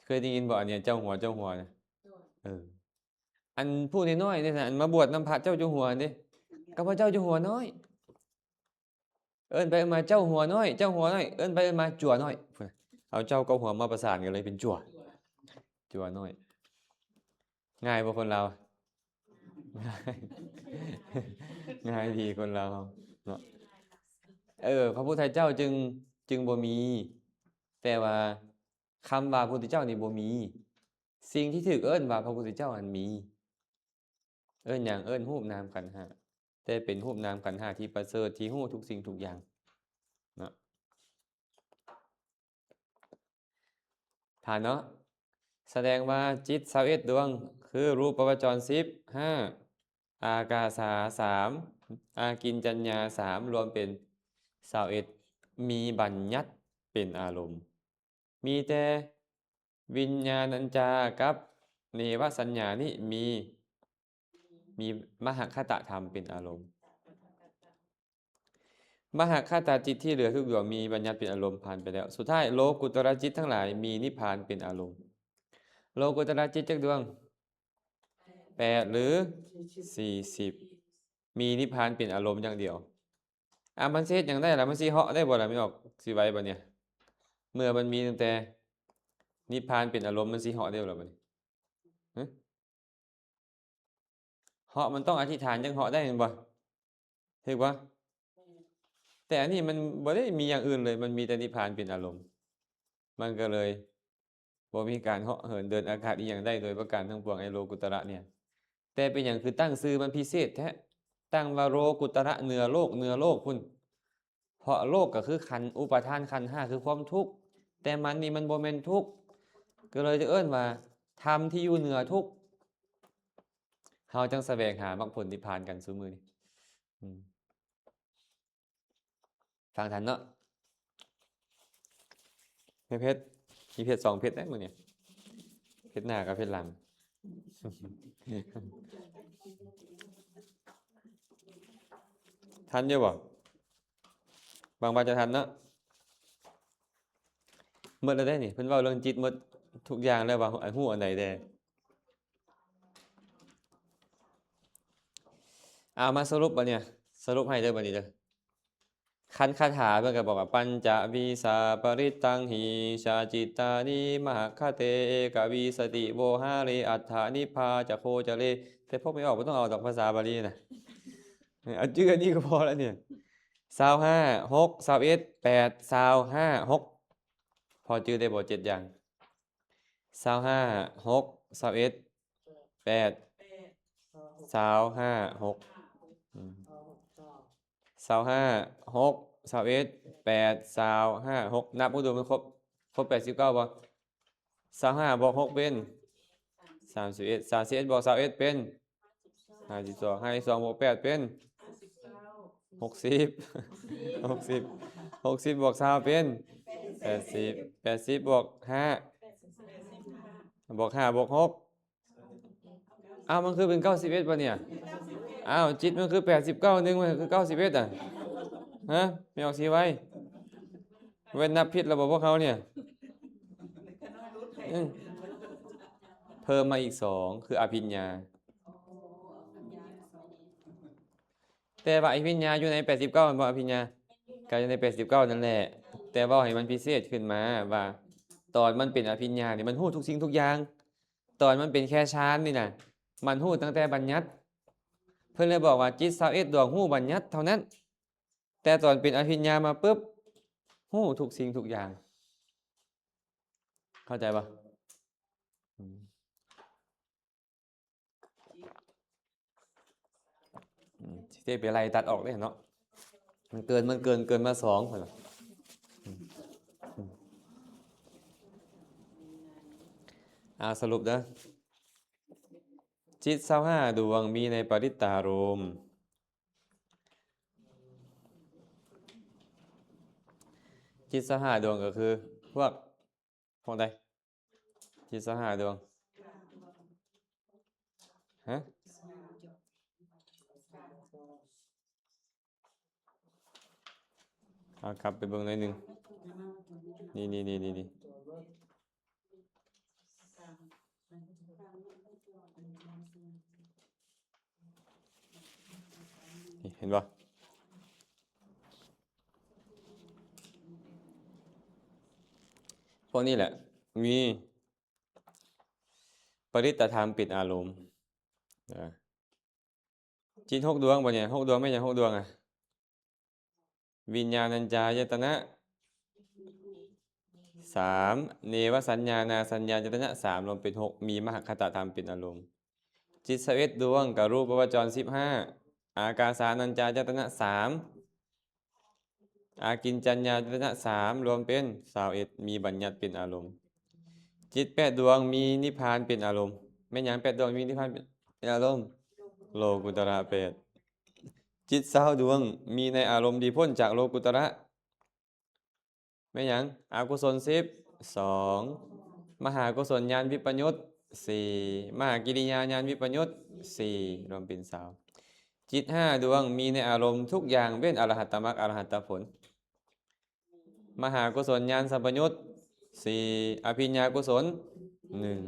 ເຄີຍໄດ້ຍິນບໍ່ ອັນນີ້ ເຈົ້າຫົວ ເຈົ້າຫົວນະ? ເອີ ອັນຜູ້ນ້ອຍໆນີ້ນະ ອັນມາບວດນຳພະເຈົ້າຢູ່ຫົວຫັ້ນເດ້ ກໍພະເຈົ້າຢູ່ຫົວນ້ອຍ. ເອີ້ນໄປເອີ້ນມາເຈົ້າຫົວນ້ອຍ ເຈົ້າຫົວນ້ອຍ ເອີ້ນໄປເອີ້ນມາຈົວນ້ອຍ. ພຸ້ນນະ ເອົາເຈົ້າກັບຫົວມາປະສານກັນເລີຍເປັນຈົວ ຈົວນ້ອຍ. ງ່າຍບໍ່ຄົນລາວ? ງ່າຍ ງ່າຍດີຄົນລາວເຮົາເນາະ. ເອີ ພະພຸດທະເຈົ້າຈຶ່ງ ຈຶ່ງບໍ່ມີ ແຕ່ວ່າຄຳວ່າພຸດທະເຈົ້ານີ້ບໍ່ມີ. ສິ່ງທີ່ຖືກເອີ້ນວ່າພະພຸດທະເຈົ້ານັ້ນມີ. ເອີ້ນຫຍັງ? ເອີ້ນຮູບນາມຂັນຫ້າ ແຕ່ເປັນຮູບນາມຂັນຫ້າທີ່ປະເສີດ ທີ່ຮູ້ທຸກສິ່ງທຸກຢ່າງເນາະ. ຜ່ານເນາະ. ສະແດງວ່າຈິດຊາວເອັດດວງ ຄື ຮູປະວະຈອນສິບຫ້າ ອາກາສາສາມ ອາກິນຈັນຍາສາມ ລວມເປັນຊາວເອັດ ມີບັນຍັດເປັນອາລົມ. ມີແຕ່ວິນຍານັນຈາກັບເນວະສັນຍານີ້ມີ ມີມະຫະຄະຕະທຳເປັນອາລົມ. ມະຫະຄະຕະຈິດທີ່ເຫຼືອທຸກດວງມີບັນຍັດເປັນອາລົມ ຜ່ານໄປແລ້ວ. ສຸດທ້າຍ ໂລກຸດຕະລະຈິດທັງຫຼາຍມີນິບພານເປັນອາລົມ. ໂລກຸດຕະລະຈິດຈັກດວງ? ແປດ ຫຼື ສີ່ສິບ ມີນິບພານເປັນອາລົມຢ່າງດຽວ. ອາ ມັນຊິເຮັດຫຍັງໄດ້ລະ? ມັນຊິເຫາະໄດ້ບໍ່ລະ? ແມ່ນອອກ ຊິໄຫວບໍ່ນີ້? ເມື່ອມັນມີຕັ້ງແຕ່ນິບພານເປັນອາລົມ ມັນຊິເຫາະໄດ້ບໍ່ລະບາດນີ້? ຮະ? ເຫາະ ມັນຕ້ອງອະທິຖານຈັ່ງເຫາະໄດ້ແມ່ນບໍ່? ຖືກບໍ່? ແຕ່ອັນນີ້ມັນບໍ່ໄດ້ມີຢ່າງອື່ນເລີຍ ມັນມີແຕ່ນິບພານເປັນອາລົມ ມັນກໍເລີຍ ບໍ່ມີການເຫາະເຫີນເດີນອາກາດອີ່ຫຍັງໄດ້ໂດຍປະການທັງປວງ ໄອ້ໂລກຸດຕະລະນີ້. ແຕ່ເປັນຫຍັງຄືຕັ້ງຊື່ມັນພິເສດແທ້? ຕັ້ງວ່າໂລກຸດຕະລະ ເໜືອໂລກ ເໜືອໂລກພຸ້ນ. ເພາະໂລກກໍຄືຂັນ ອຸປາທານຂັນຫ້າ ຄືຄວາມທຸກ, ແຕ່ມັນນີ້ມັນບໍ່ແມ່ນທຸກ, ກໍເລີຍຈະເອີ້ນວ່າທຳທີ່ຢູ່ເໜືອທຸກ. ເຮົາຈັ່ງສະແຫວງຫາມັກຜົນນິບພານກັນຊຸມື້ນີ້. ອືມ. ຟັງທັນເນາະ ແມ່ເພັດ? ມີເພັດສອງເພັດໄດ໋ມື້ນີ້ ເພັດໜ້າກັບເພັດຫຼັງ. ທັນຢູ່ບໍ່? ຫວັງວ່າຈະທັນເນາະ. ໝົດແລ້ວເດ້ນີ້ ເພິ່ນເວົ້າເລື່ອງຈິດໝົດທຸກຢ່າງແລ້ວ ວ່າຮູ້ອັນໃດແດ່. ເອົາມາສະຫຼຸບບັດນີ້ ສະຫຼຸບໃຫ້ເດີບັດນີ້ເດີ. ຄັນຄາຖາເພິ່ນກໍບອກວ່າ ປັນຈະວິງສາປະລິດຕັງ ຫິງສາຈິດຕານິ ມະຫະຄະເຕ ເອກະວິງສະຕິ ໂວຫາເຣ ອັດຖານິພາຈະໂຄຈະເຣ. ແຕ່ພວກແມ່ອອກບໍ່ຕ້ອງເອົາດອກພາສາບາລີນະ ເອົາຈື່ອັນນີ້ກໍພໍແລ້ວນີ້. ຊາວຫ້າ ຫົກ ຊາວເອັດ ແປດ ຊາວຫ້າ ຫົກ. ພໍຈື່ໄດ້ບໍ່ເຈັດຢ່າງ? ຊາວຫ້າ ຫົກ ຊາວເອັດ ແປດ ຊາວຫ້າ ຫົກ. ອືມ ຊາວຫ້າ ຫົກ ຊາວເອັດ ແປດ ຊາວຫ້າ ຫົກ. ນັບເບິ່ງດູ ມັນຄົບ ຄົບແປດສິບເກົ້າບໍ່? ຊາວຫ້າບວກຫົກເປັນສາມສິບເອັດ ສາມສິບເອັດບວກຊາວເອັດເປັນຫ້າສິບສອງ ຫ້າສິບສອງບວກແປດເປັນຫົກສິບ ຫົກສິບ ຫົກສິບບວກຊາວເປັນ ແປດສິບ ແປດສິບບວກຫ້າ ບວກຫ້າ ບວກຫົກ ອ້າວ ມັນຄືເປັນເກົ້າສິບເອັດບໍ່ນີ້? ອ້າວ ຈິດມັນຄືແປດສິບເກົ້າ ໜຶ່ງມັນຄືເກົ້າສິບເອັດ ອະ ຮະ ແມ່ອອກສີໄວ ແມ່ນນັບຜິດແລ້ວບໍ່ພວກເຮົານີ້? ອືມ ເພີ່ມມາອີກສອງ ຄືອະພິນຍາ. ແຕ່ວ່າອະພິນຍາຢູ່ໃນແປດສິບເກົ້າແມ່ນບໍ່? ອະພິນຍາກໍຢູ່ໃນແປດສິບເກົ້ານັ້ນແຫຼະ ແຕ່ເວົ້າໃຫ້ມັນພິເສດຂຶ້ນມາວ່າ ຕອນມັນເປັນອະພິນຍານີ້ມັນຮູ້ທຸກສິ່ງທຸກຢ່າງ, ຕອນມັນເປັນແຄ່ຊານນີ້ນະ ມັນຮູ້ຕັ້ງແຕ່ບັນຍັດ. ເພິ່ນເລີຍບອກວ່າຈິດຊາວເອັດດວງຮູ້ບັນຍັດເທົ່ານັ້ນ, ແຕ່ຕອນເປັນອະພິນຍາມາປຶບ ຮູ້ທຸກສິ່ງທຸກຢ່າງ. ເຂົ້າໃຈບໍ່? ອືມ. ອືມ ຊິໄປໄລ່ຕັດອອກເດ້ເນາະ ມັນເກີນ ມັນເກີນ ເກີນມາສອງພຸ້ນລະ. ອືມ ອືມ ອາ ສະຫຼຸບເດີ ຈິດຊາວຫ້າດວງມີໃນປະລິດຕາລົມ ຈິດຊາວຫ້າດວງກໍຄືພວກ ພວກໃດ? ຈິດຊາວຫ້າດວງ ຮະ? ເອົາກັບໄປເບິ່ງໜ້ອຍໜຶ່ງ ນີ້ ນີ້ ນີ້ ນີ້ ນີ້ ນີ້ ເຫັນບໍ່? ພວກນີ້ແຫຼະ ມີປະລິດຕະທຳເປັນອາລົມ ນະ. ຈິດຫົກດວງ ບັດນີ້ຫົກດວງແມ່ນຫຍັງ? ຫົກດວງ ອະ ວິນຍານັນຈາຍະຕະນະສາມ ເນວະສັນຍານາສັນຍາຍະຕະນະສາມ ລວມເປັນຫົກ ມີມະຫະຄະຕະທຳເປັນອາລົມ. ຈິດຊາວເອັດດວງ ກະຮູບປະວະຈອນສິບຫ້າ ອາກາສານັນຈາຍະຕະນະສາມ ອາກິນຈັນຍາຍະຕະນະສາມ ລວມເປັນຊາວເອັດ ມີບັນຍັດເປັນອາລົມ. ຈິດແປດດວງ ມີນິບພານເປັນອາລົມ. ແມ່ນຫຍັງແປດດວງມີນິບພານເປັນອາລົມ? ໂລກຸດຕະລະແປດ. ຈິດຊາວດວງ ມີໃນອາລົມທີ່ພົ້ນຈາກໂລກຸດຕະລະ ແມ່ນຫຍັງ? ອະກຸສົນສິບສອງ ມະຫາກຸສົນຍານວິປະຍຸດສີ່ ມະຫາກິລິຍາຍານວິປະຍຸດສີ່ ລວມເປັນຊາວ. ຈິດຫ້າດວງ ມີໃນອາລົມທຸກຢ່າງເວັ້ນອະລະຫັດຕະມັກ ອະລະຫັດຕະຜົນ. ມະຫາກຸສົນຍານສຳປະຍຸດສີ່ ອະພິນຍາກຸສົນໜຶ່ງ.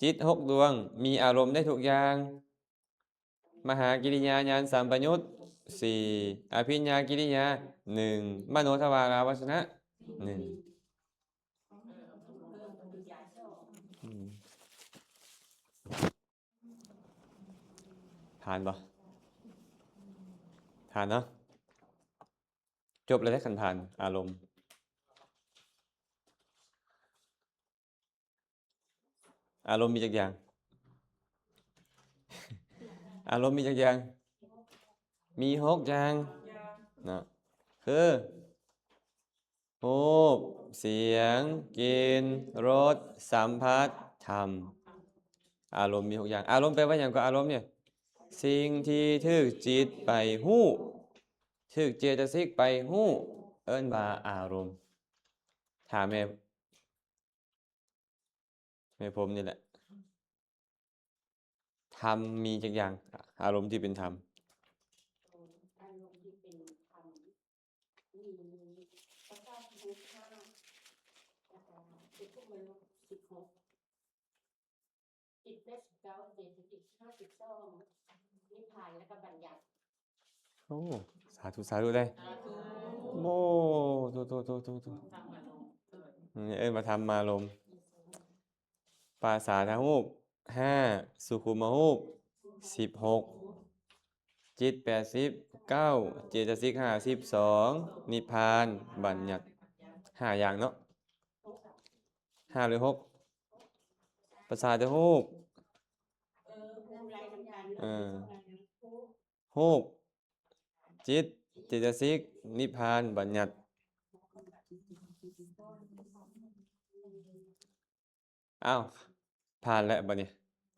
ຈິດຫົກດວງ ມີອາລົມໄດ້ທຸກຢ່າງ ມະຫາກິລິຍາຍານສຳປະຍຸດສີ່ ອະພິນຍາກິລິຍາໜຶ່ງ ມະໂນທະວາລາວັດຊະນະໜຶ່ງ. ອືມ ຜ່ານບໍ່? ຜ່ານເນາະ. ຈົບແລ້ວເດ້ ຄັນຜ່ານອາລົມ. ອາລົມມີຈັກຢ່າງ? ອາລົມມີຈັກຢ່າງ? ມີຫົກຢ່າງເນາະ ຄື ຮູບ, ສຽງ, ກິ່ນ, ລົດ, ສຳຜັດ, ທຳ. ອາລົມມີຫົກຢ່າງ. ອາລົມແປວ່າຫຍັງກໍ? ອາລົມນີ້ ສິ່ງທີ່ຖືກຈິດໄປຮູ້, ຖືກເຈຕະສິກໄປຮູ້ ເອີ້ນວ່າອາລົມ. ຖາມແມ່ ແມ່ພົມນີ້ແຫຼະ ທຳມີຈັກຢ່າງ? ອາລົມທີ່ເປັນທຳ. ອາລົມທີ່ເປັນທຳ ມີພະເຈົ້າສິບຫ້າ ແລ້ວກໍເປັນຜູ້ມະນຸດສິບຫົກ ຈິດແປດສິບເກົ້າ ເຈຕະສິກຫ້າສິບສອງ ນິບພານ ແລ້ວກໍບັນຍັດ. ໂອ້ ສາທຸ ສາທຸເດ້. ໂອ້ ໂຕ ໂຕ ໂຕ ໂຕ ໂຕ ທຳມາລົມ ເອີ້ນວ່າທຳມາລົມ. ປະສາທະຮູບຫ້າ ສຸຂຸມມະຮູບສິບຫົກ ຈິດແປດສິບເກົ້າ ເຈຕະສິກຫ້າສິບສອງ ນິບພານ ບັນຍັດ. ຫ້າຢ່າງເນາະ ຫ້າຫຼືຫົກ? ປະສາທະຮູບ ເອີ ຮູບ, ຈິດ, ເຈຕະສິກ, ນິບພານ, ບັນຍັດ. ອ້າວ ຜ່ານແລ້ວບັດນີ້.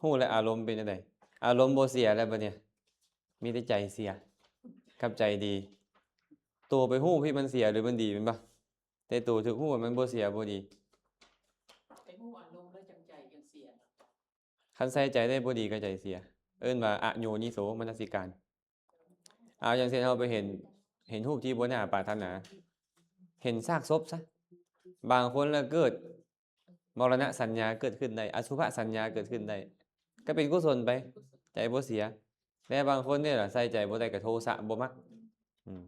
ຮູ້ແລ້ວອາລົມເປັນຈັ່ງໃດ? ອາລົມບໍ່ເສຍແລ້ວບັດນີ້. ມີແຕ່ໃຈເສຍກັບໃຈດີ. ໂຕໄປຮູ້ພິດມັນເສຍຫຼືມັນດີແມ່ນບໍ່? ແຕ່ໂຕຖືກຮູ້ວ່າມັນບໍ່ເສຍບໍ່ດີ. ໄປຮູ້ອາລົມແລ້ວຈັ່ງໃຈຈັ່ງເສຍ. ຄັນໃສ່ໃຈໄດ້ບໍ່ດີກໍໃຈເສຍ ເອີ້ນວ່າອະໂຍນິໂສມະນະສິການ. ເອົາ ຢ່າງເຊັ່ນເຮົາໄປເຫັນ ເຫັນຮູບທີ່ບໍ່ໜ້າປາດຖະໜາ ເຫັນຊາກສົບຊະ ບາງຄົນລະເກີດມໍລະນະສັນຍາເກີດຂຶ້ນໄດ້ ອະສຸພະສັນຍາເກີດຂຶ້ນໄດ້ ກໍເປັນກຸສົນໄປ ໃຈບໍ່ເສຍ. ແຕ່ບາງຄົນນີ້ລະໃສ່ໃຈບໍ່ໄດ້ ກໍໂທສະບໍ່ມັກ. ອືມ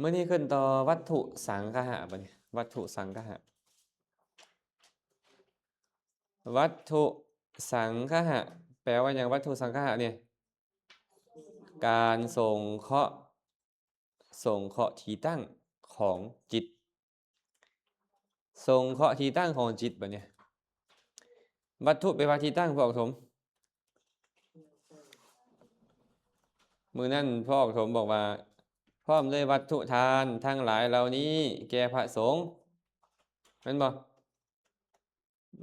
ມື້ນີ້ຂຶ້ນຕໍ່ວັດຖຸສັງຄະຫະ ບັດນີ້ ວັດຖຸສັງຄະຫະ ວັດຖຸສັງຄະຫະ ແປວ່າຫຍັງ? ວັດຖຸສັງຄະຫະນີ້ ການສົງເຄາະ ສົງເຄາະທີ່ຕັ້ງຂອງຈິດ ສົງເຄາະທີ່ຕັ້ງຂອງຈິດ. ບັດນີ້ ວັດຖຸແປວ່າທີ່ຕັ້ງ ພວກສົມ ມື້ນັ້ນພວກສົມບອກວ່າ ພ້ອມດ້ວຍວັດຖຸທານທັງຫຼາຍເຫຼົ່ານີ້ແກ່ພະສົງ ແມ່ນບໍ່?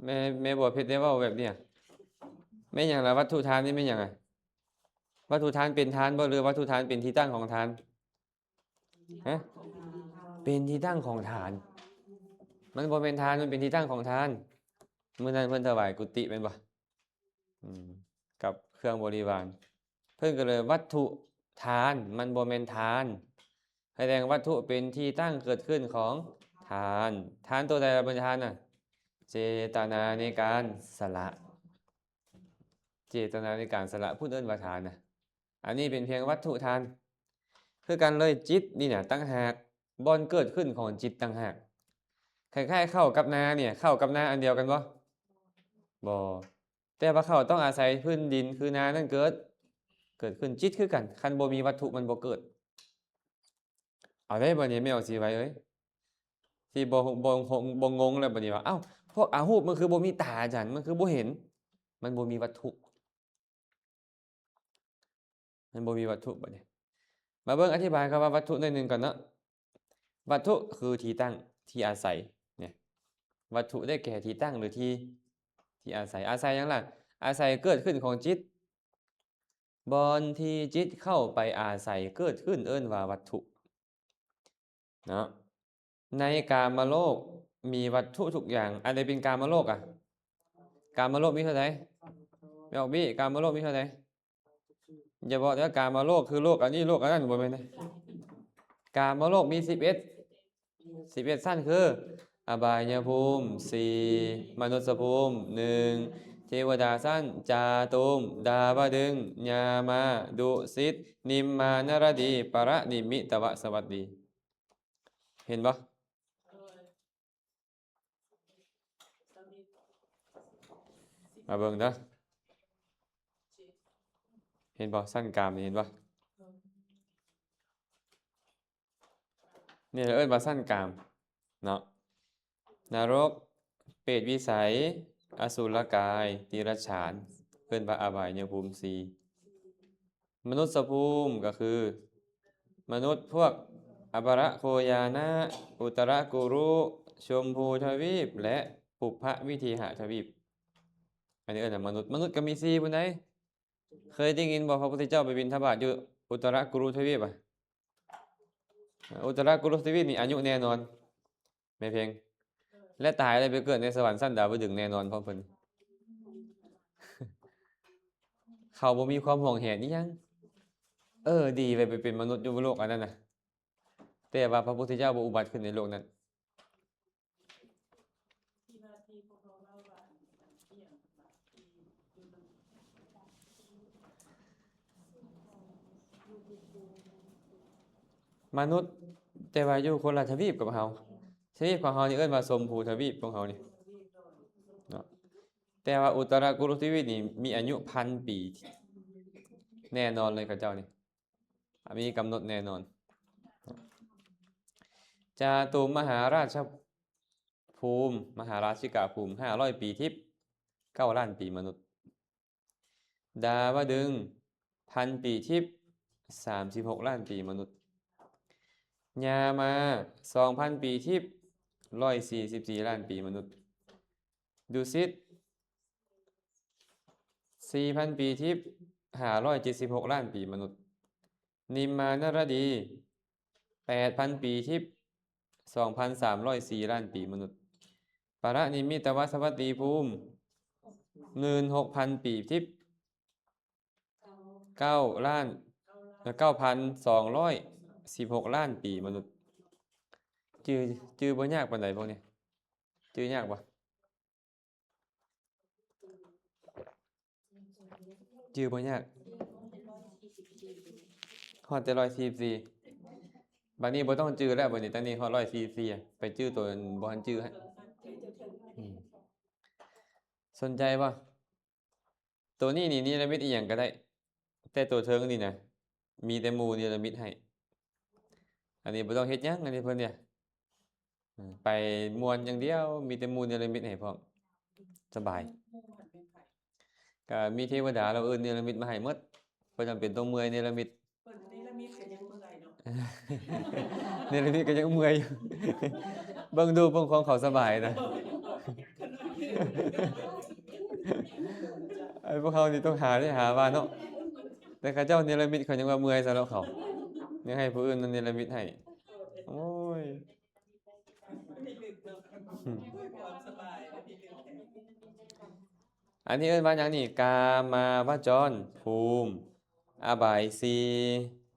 ແມ່ ແມ່ບົວເພັດໄດ້ເວົ້າແບບນີ້ ແມ່ນຫຍັງລະ? ວັດຖຸທານນີ້ແມ່ນຫຍັງອະ? ວັດຖຸທານເປັນທານບໍ່ ຫຼື ວັດຖຸທານເປັນທີ່ຕັ້ງຂອງທານ? ຮະ? ເປັນທີ່ຕັ້ງຂອງທານ. ມັນບໍ່ແມ່ນທານ ມັນເປັນທີ່ຕັ້ງຂອງທານ. ມື້ນັ້ນເພິ່ນຖວາຍກຸຕິແມ່ນບໍ່? ອືມ ກັບເຄື່ອງບໍລິວານ ເພິ່ນກໍເລີຍ ວັດຖຸທານມັນບໍ່ແມ່ນທານ ສະແດງວັດຖຸເປັນທີ່ຕັ້ງເກີດຂຶ້ນຂອງທານ. ທານຕົວໃດລະເປັນທານນະ? ເຈຕະນາໃນການສະຫຼະ ເຈຕະນາໃນການສະຫຼະ ພຸ້ນເອີ້ນວ່າທານນະ. ອັນນີ້ເປັນພຽງວັດຖຸທານ ຄືກັນເລີຍ. ຈິດນີ້ນະຕ່າງຫາກ ບ່ອນເກີດຂຶ້ນຂອງຈິດຕ່າງຫາກ. ຄ້າຍໆເຂົ້າກັບນານີ້ ເຂົ້າກັບນາອັນດຽວກັນບໍ່? ບໍ່. ແຕ່ວ່າເຂົ້າຕ້ອງອາໄສພື້ນດິນ ຄືນານັ້ນເກີດ ເກີດຂຶ້ນ. ຈິດຄືກັນ ຄັນບໍ່ມີວັດຖຸມັນບໍ່ເກີດ. ເອົາໄດ້ ບັດນີ້ແມ່ອອກສີໄວເອີຍ ຊິບໍ່ ບໍ່ ບໍ່ງົງແລ້ວບັດນີ້ວ່າ ເອົ້າ ພວກອະຮູບມັນຄືບໍ່ມີຕາ ອາຈານ ມັນຄືບໍ່ເຫັນ? ມັນບໍ່ມີວັດຖຸ ມັນບໍ່ມີວັດຖຸ. ບັດນີ້ມາເບິ່ງອະທິບາຍຄຳວ່າວັດຖຸໜ້ອຍໜຶ່ງກ່ອນເນາະ. ວັດຖຸຄືທີ່ຕັ້ງ ທີ່ອາໄສ ນີ້ ວັດຖຸໄດ້ແກ່ທີ່ຕັ້ງ ຫຼື ທີ່ ທີ່ອາໄສ. ອາໄສຫຍັງລະ? ອາໄສເກີດຂຶ້ນຂອງຈິດ. ບ່ອນທີ່ຈິດເຂົ້າໄປອາໄສເກີດຂຶ້ນເອີ້ນວ່າວັດຖຸເນາະ. ໃນກາມະໂລກມີວັດຖຸທຸກຢ່າງ. ອັນໃດເປັນກາມະໂລກອະ? ກາມະໂລກມີເທົ່າໃດ? ແມ່ອອກບີ ກາມະໂລກມີເທົ່າໃດ? ຢ່າບອກເດີ ກາມະໂລກຄືໂລກອັນນີ້ໂລກອັນນັ້ນ ບໍ່ແມ່ນເດ້. ກາມະໂລກມີສິບເອັດ ສິບເອັດຊັ້ນຄື ອະບາຍຍະພູມສີ່ ມະນຸດສະພູມໜຶ່ງ ເທວະດາຊັ້ນ ຈາຕຸມ ດາວະດຶງ ຍາມາ ດຸສິດ ນິມມານະລະດີ ປະລະນິມມິຕະວະສະວັດດີ. ເຫັນບໍ່? ມາເບິ່ງເດີ ເຫັນບໍ່? ຊັ້ນກາມນີ້ ເຫັນບໍ່? ນີ້ເອີ້ນວ່າຊັ້ນກາມເນາະ. ນະລົກ ເປດວິໄສ ອະສຸລະກາຍ ຕິລັດສານ ເອີ້ນວ່າອະບາຍຍະພູມສີ່. ມະນຸດສະພູມກໍຄື ມະນຸດພວກ ອະປະລະໂຄຍານະ ອຸດຕະລະກຸລຸ ຊົມພູທະວີບ ແລະ ປຸບພະວິເທຫະທະວີບ. ອັນນີ້ເອີ້ນວ່າມະນຸດ. ມະນຸດກໍມີສີ່ພຸ້ນໃດ. ເຄີຍໄດ້ຍິນບໍ່ ພະພຸດທະເຈົ້າໄປບິນທະບາດຢູ່ອຸດຕະລະກຸລຸທະວີບອະ? ອຸດຕະລະກຸລຸທະວີບນີ້ອາຍຸແນ່ນອນ ແມ່ເພັງ ແລະ ຕາຍແລ້ວໄປເກີດໃນສະຫວັນຊັ້ນດາວະດຶງແນ່ນອນ ເພາະເພິ່ນ ເຂົາບໍ່ມີຄວາມຫວງແຫນອີ່ຫຍັງ. ເອີ ດີໄປ ໄປເປັນມະນຸດຢູ່ໂລກອັນນັ້ນນະ ແຕ່ວ່າພະພຸດທະເຈົ້າບໍ່ອຸບັດຂຶ້ນໃນໂລກນັ້ນ. ມະນຸດ ແຕ່ວ່າຢູ່ຄົນລະທະວີບກັບເຮົາ. ທະວີບຂອງເຮົານີ້ເອີ້ນວ່າຊົມພູທະວີບຂອງເຮົານີ້ເນາະ. ແຕ່ວ່າອຸດຕະລະກຸລຸທະວີບນີ້ມີອາຍຸພັນປີ ແນ່ນອນເລີຍ ເຂົາເຈົ້ານີ້ ມີກຳນົດແນ່ນອນ. ຈາຕຸມມະຫາລາຊະພູມ ມະຫາລາຊິກະພູມ ຫ້າຮ້ອຍປີທິບ ເກົ້າລ້ານປີມະນຸດ. ດາວະດຶງ ພັນປີທິບ ສາມສິບຫົກລ້ານປີມະນຸດ. ຍາມາ ສອງພັນປີທິບ ຮ້ອຍສີ່ສິບສີ່ລ້ານປີມະນຸດ. ດຸສິດ ສີ່ພັນປີທິບ ຫ້າຮ້ອຍເຈັດສິບຫົກລ້ານປີມະນຸດ. ນິມມານະລະດີ ແປດພັນປີທິບ ສອງພັນສາມຮ້ອຍສີ່ລ້ານປີມະນຸດ. ປະລິນິມມິດຕະວັດສະວັດຕີພູມ ໝື່ນຫົກພັນປີທິບ ເກົ້າລ້ານ ເກົ້າພັນສອງຮ້ອຍສິບຫົກລ້ານປີມະນຸດ. ຈື່ ຈື່ບໍ່ຍາກປານໃດພວກນີ້? ຈື່ຍາກບໍ່? ຈື່ບໍ່ຍາກ. ຮອດແຕ່ຮ້ອຍສີ່ສິບສີ່. ບັດນີ້ບໍ່ຕ້ອງຈື່ແລ້ວ, ບັດນີ້ຕັ້ງນີ້ຮອດຮ້ອຍສີ່ສິບສີ່ ໄປຈື່ໂຕບໍ່ທັນຈື່ໃຫ້. ອືມ ສົນໃຈບໍ່? ໂຕນີ້ນີ້ເນລະມິດອີ່ຫຍັງກໍໄດ້, ແຕ່ໂຕເທິງນີ້ນະ ມີແຕ່ໝູ່ເນລະມິດໃຫ້. ອັນນີ້ບໍ່ຕ້ອງເຮັດຫຍັງ, ອັນນີ້ເພິ່ນເນຍ ໄປມ່ວນຢ່າງດຽວ, ມີແຕ່ໝູ່ເນລະມິດໃຫ້ພ້ອມ, ສະບາຍ. ກໍມີເທວະດາເຫຼົ່າອື່ນເນລະມິດມາໃຫ້ໝົດ, ບໍ່ຈຳເປັນຕ້ອງເມື່ອຍເນລະມິດ. ເພິ່ນເນລະມິດກໍຍັງເມື່ອຍເນາະ. ເນລະມິດກໍຍັງເມື່ອຍຢູ່. ເບິ່ງດູ ເບິ່ງຂອງເຂົາສະບາຍນະ. ໄອ້ພວກເຮົານີ້ຕ້ອງຫາໄດ້ຫາວ່າເນາະ, ແຕ່ເຂົາເຈົ້າເນລະມິດເຂົາຍັງວ່າເມື່ອຍຊະເນາະ, ເຂົາຍັງໃຫ້ຜູ້ອື່ນເນລະມິດໃຫ້. ໂອ້ຍ. ອັນນີ້ເອີ້ນວ່າຫຍັງນີ້? ກາມາວະຈອນພູມ ອະບາຍສີ່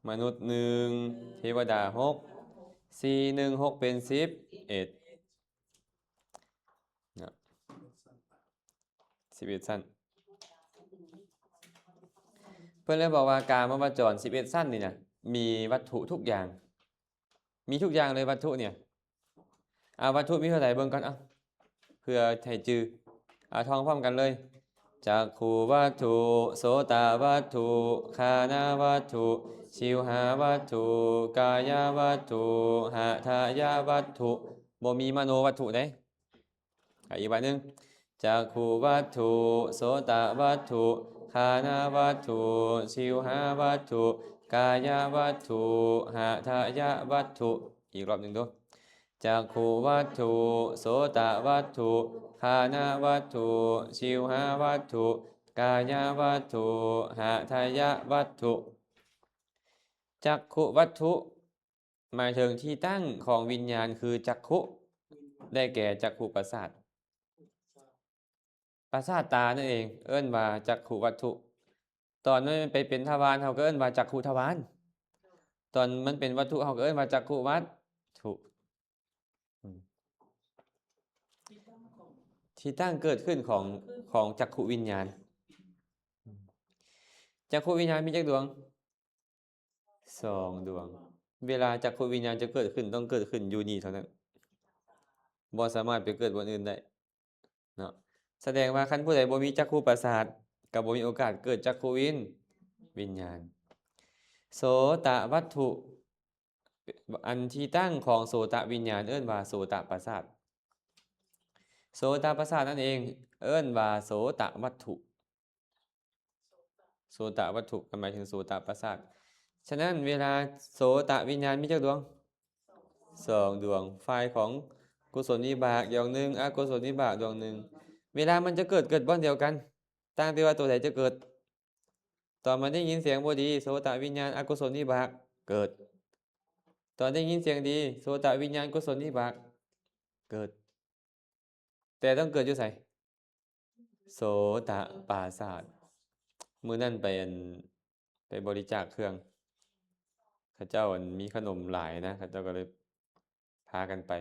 ມະນຸດໜຶ່ງ ເທວະດາຫົກ ສີ່ໜຶ່ງຫົກເປັນສິບເອັດເນາະ, ສິບເອັດຊັ້ນ. ເພິ່ນເລີຍບອກວ່າກາມະວະຈອນສິບເອັດຊັ້ນນີ້ນະ ມີວັດຖຸທຸກຢ່າງ, ມີທຸກຢ່າງເລີຍວັດຖຸເນຍ. ອາ ວັດຖຸມີເທົ່າໃດເບິ່ງກ່ອນ ເອົາ ເພື່ອໃຫ້ຈື່. ອາ ທ່ອງພ້ອມກັນເລີຍ. ຈັກຂຸວັດຖຸ ໂສຕະວັດຖຸ ຄານະວັດຖຸ ຊິວຫາວັດຖຸ ກາຍະວັດຖຸ ຫະທະຍະວັດຖຸ. ບໍ່ມີມະໂນວັດຖຸເດ້. ອາ ອີກບາດໜຶ່ງ. ຈັກຂຸວັດຖຸ ໂສຕະວັດຖຸ ຄານະວັດຖຸ ຊິວຫາວັດຖຸ ກາຍະວັດຖຸ ຫະທະຍະວັດຖຸ. ອີກລອບໜຶ່ງດູ. ຈັກຂຸວັດຖຸ ໂສຕະວັດຖຸ ຄານະວັດຖຸ ຊິວຫາວັດຖຸ ກາຍະວັດຖຸ ຫະທະຍະວັດຖຸ. ຈັກຂຸວັດຖຸ ໝາຍເຖິງທີ່ຕັ້ງຂອງວິນຍານຄືຈັກຂຸ ໄດ້ແກ່ຈັກຂຸປະສາດ. ປະສາດຕານັ້ນເອງ ເອີ້ນວ່າຈັກຂຸວັດຖຸ. ຕອນມັນໄປເປັນທະວານ ເຮົາກໍເອີ້ນວ່າຈັກຂຸທະວານ, ຕອນມັນເປັນວັດຖຸ ເຮົາກໍເອີ້ນວ່າຈັກຂຸວັດຖຸ. ອືມ ທີ່ຕັ້ງເກີດຂຶ້ນຂອງ ຂອງຈັກຂຸວິນຍານ. ອືມ ຈັກຂຸວິນຍານມີຈັກດວງ? ສອງດວງ. ເວລາຈັກຂຸວິນຍານຈະເກີດຂຶ້ນ ຕ້ອງເກີດຂຶ້ນຢູ່ນີ້ເທົ່ານັ້ນ, ບໍ່ສາມາດໄປເກີດບ່ອນອື່ນໄດ້ເນາະ. ສະແດງວ່າຄັນຜູ້ໃດບໍ່ມີຈັກຂຸປະສາດ ກໍບໍ່ມີໂອກາດເກີດຈັກຂຸວິນ ວິນຍານ. ໂສຕະວັດຖຸ ອັນທີ່ຕັ້ງຂອງໂສຕະວິນຍານເອີ້ນວ່າໂສຕະປະສາດ. ໂສຕະປະສາດນັ້ນເອງເອີ້ນວ່າໂສຕະວັດຖຸ. ໂສຕະວັດຖຸກໍໝາຍເຖິງໂສຕະປະສາດ. ສະນັ້ນ ເວລາໂສຕະວິນຍານມີຈັກດວງ? ສອງດວງ. ຝ່າຍຂອງກຸສົນວິບາກດວງໜຶ່ງ, ອະກຸສົນວິບາກດວງໜຶ່ງ. ເວລາມັນຈະເກີດ, ເກີດບ່ອນດຽວກັນ, ຕ່າງແຕ່ວ່າໂຕໃດຈະເກີດ. ຕອນມັນໄດ້ຍິນສຽງບໍ່ດີ, ໂສຕະວິນຍານອະກຸສົນວິບາກເກີດ. ຕອນໄດ້ຍິນສຽງດີ, ໂສຕະວິນຍານກຸສົນວິບາກເກີດ. ແຕ່ຕ້ອງເກີດຢູ່ໃສ? ໂສຕະປາສາດ. ມື້ນັ້ນໄປ ອັນ ໄປບໍລິຈາກເຄື່ອງ, ເຂົາເຈົ້າ ອັນ ມີຂະໜົມຫຼາຍນະ, ເຂົາເຈົ້າກໍເລີຍພາກັນໄປ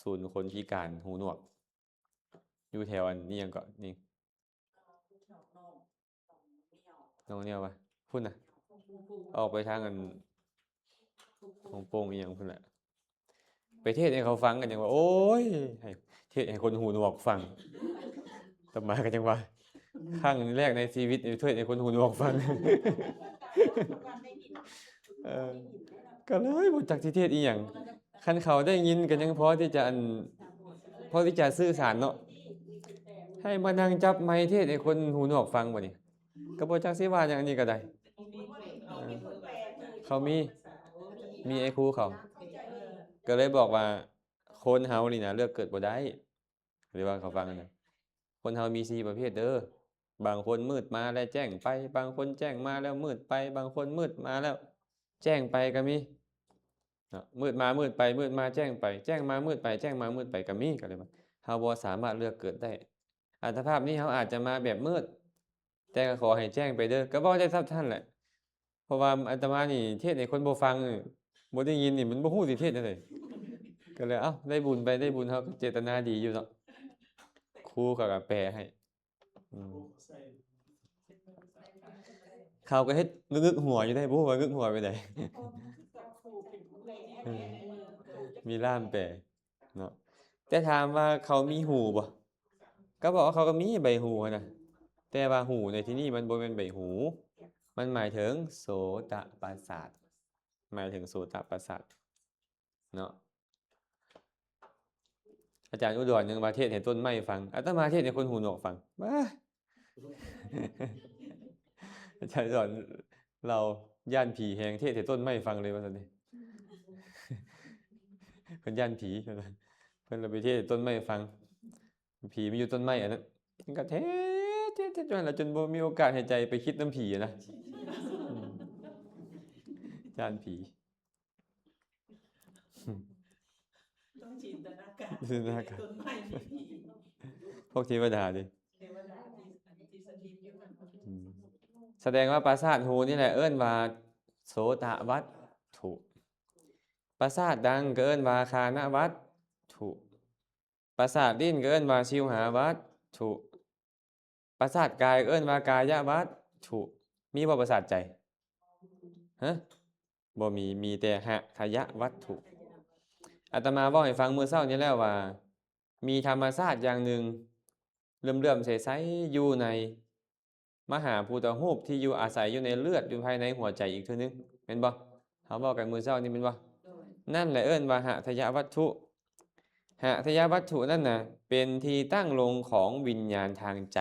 ສູນຄົນພິການຫູໜວກ ຢູ່ແຖວ ອັນ ນີ້ຫຍັງເກາະ ນີ້ ນ້ອງແນວວະ ພຸ້ນນະ, ອອກໄປທາງ ອັນ ໂຮງໂປ່ງອີ່ຫຍັງພຸ້ນແຫຼະ. ໄປເທດໃຫ້ເຂົາຟັງກໍຍັງວ່າ ໂອ້ຍ ໃຫ້ເທດໃຫ້ຄົນຫູໜວກຟັງ. ອາດຕະມາກໍຍັງວ່າ ຄັ້ງແລກໃນຊີວິດ ເທດໃຫ້ຄົນຫູໜວກຟັງ. ເອີ ກໍເລີຍບໍ່ຈັກຊິເທດອີ່ຫຍັງ. ຄັນເຂົາໄດ້ຍິນກໍຍັງພໍທີ່ຈະ ອັນ ພໍທີ່ຈະສື່ສານເນາະ, ໃຫ້ມານັ່ງຈັບໄມເທດໃຫ້ຄົນຫູໜວກຟັງບັດນີ້ ກໍບໍ່ຈັກຊິວ່າຫຍັງ. ອັນນີ້ກໍໄດ້ ເອີ ເຂົາມີ ມີໄອ້ຄູເຂົາ ກໍເລີຍບອກວ່າ ຄົນເຮົານີ້ນະເລືອກເກີດບໍ່ໄດ້. ຫຼືວ່າເຂົາຟັງນະ ຄົນເຮົາມີສີ່ປະເພດເດີ. ບາງຄົນມືດມາແລ້ວແຈ້ງໄປ, ບາງຄົນແຈ້ງມາແລ້ວມືດໄປ, ບາງຄົນມືດມາແລ້ວແຈ້ງໄປກໍມີ. ເນາະ ມືດມາມືດໄປ ມືດມາແຈ້ງໄປ ແຈ້ງມາມືດໄປ ແຈ້ງມາມືດໄປກໍມີ ກໍເລີຍວ່າເຮົາບໍ່ສາມາດເລືອກເກີດໄດ້. ອັດຕະພາບນີ້ເຮົາອາດຈະມາແບບມືດ ແຕ່ກໍຂໍໃຫ້ແຈ້ງໄປເດີ້ ກໍເວົ້າໄດ້ສ່ຳນັ້ນແຫຼະ. ເພາະວ່າອາດຕະມານີ້ເທດໃຫ້ຄົນບໍ່ຟັງ ບໍ່ໄດ້ຍິນນີ້ ມັນບໍ່ຮູ້ຊິເທດແນວໃດ ກໍເລີຍ ເອົ້າ ໄດ້ບຸນໄປ ໄດ້ບຸນ ເຮົາກໍເຈດຕະນາດີຢູ່ເນາະ ຄູເຂົາກໍແປໃຫ້. ອືມ ເຂົາກໍເຮັດງຶກໆຫົວຢູ່ໄດ໋ ບໍ່ຮູ້ວ່າງຶກຫົວໄປໃດ. ເອີ ມີລ່າມແປເນາະ ແຕ່ຖາມວ່າເຂົາມີຫູບໍ່? ກໍບອກວ່າເຂົາກໍມີໃບຫູຫັ້ນນະ ແຕ່ວ່າຫູໃນທີ່ນີ້ມັນບໍ່ແມ່ນໃບຫູ ມັນໝາຍເຖິງໂສຕະປະສາດ ໝາຍເຖິງໂສຕະປະສາດເນາະ. ອາຈານອຸດອນຍັງວ່າເທດໃຫ້ຕົ້ນໄມ້ຟັງ ອາດຕະມາເທດໃຫ້ຄົນຫູໜວກຟັງ. ວ້າ ອາຈານອຸດອນລາວຢ້ານຜີແຮງ ເທດໃຫ້ຕົ້ນໄມ້ຟັງເລີຍວ່າຊັ້ນເດ ເພິ່ນຢ້ານຜີ ເພິ່ນລະໄປເທດໃຫ້ຕົ້ນໄມ້ຟັງ ຜີມັນຢູ່ຕົ້ນໄມ້ອັນນັ້ນ ມັນກໍເທດ ເທດ ເທດຢູ່ຫັ້ນລະ ຈົນບໍ່ມີໂອກາດໃຫ້ໃຈໄປຄິດນຳຜີນະ ອືມ ຢ້ານຜີ. ຕ້ອງຈິນຕະນາການ ຈິນຕະນາການ ຕົ້ນໄມ້ມີຜີ ພວກເທວະດາເດ ເທວະດາທີ່ ທີ່ສະຖິດຢູ່ຫັ້ນ. ອືມ ສະແດງວ່າປະສາດຫູນີ້ແຫຼະເອີ້ນວ່າໂສຕະວັດຖຸ ປະສາດດັງກໍເອີ້ນວ່າຄານະວັດຖຸ ປະສາດລີ້ນກໍເອີ້ນວ່າຊິວຫາວັດຖຸ ປະສາດກາຍກໍເອີ້ນວ່າກາຍະວັດຖຸ. ມີບໍ່ປະສາດໃຈ? ຮະ? ບໍ່ມີ ມີແຕ່ຫະທະຍະວັດຖຸ. ອາດຕະມາເວົ້າໃຫ້ຟັງມື້ເຊົ້ານີ້ແລ້ວວ່າ ມີທຳມະຊາດຢ່າງໜຶ່ງເຫຼື້ອມໆໃສໆຢູ່ໃນ ມະຫາພູຕະຮູບທີ່ຢູ່ອາໄສຢູ່ໃນເລືອດ ຢູ່ພາຍໃນຫົວໃຈອີກເທື່ອໜຶ່ງ ແມ່ນບໍ່? ເຮົາເວົ້າກັນມື້ເຊົ້ານີ້ແມ່ນບໍ່? ໂດຍ ນັ້ນແຫຼະເອີ້ນວ່າຫະທະຍະວັດຖຸ. ຫະທະຍະວັດຖຸນັ້ນນະ ເປັນທີ່ຕັ້ງລົງຂອງວິນຍານທາງໃຈ.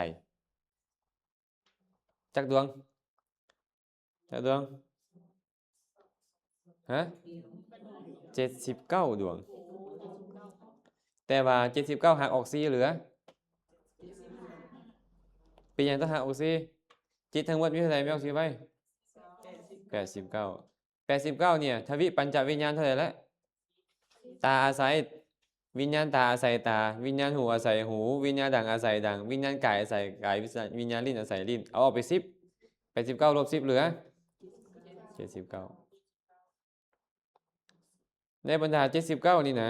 ຈັກດວງ? ຈັກດວງ? ຮະ? ເຈັດສິບເກົ້າດວງ. ແຕ່ວ່າເຈັດສິບເກົ້າຫັກອອກສີ່ເຫຼືອ? ເປັນຫຍັງຕ້ອງຫັກອອກສີ່? ຈິດທັງໝົດມີເທົ່າໃດ? ມີອອກສີ່ໃບ? ແປດສິບເກົ້າ. ແປດສິບເກົ້ານີ້ ທະວິປັນຈະວິນຍານເທົ່າໃດລະ? ຕາອາໄສ ວິນຍານຕາອາໄສຕາ, ວິນຍານຫູອາໄສຫູ, ວິນຍານດັງອາໄສດັງ, ວິນຍານກາຍອາໄສກາຍ, ວິນຍານ ວິນຍານລີ້ນອາໄສລີ້ນ. ເອົາອອກໄປສິບ, ແປດສິບເກົ້າລົບສິບເຫຼືອເຈັດສິບເກົ້າ. ໃນບັນດາເຈັດສິບເກົ້ານີ້ນະ,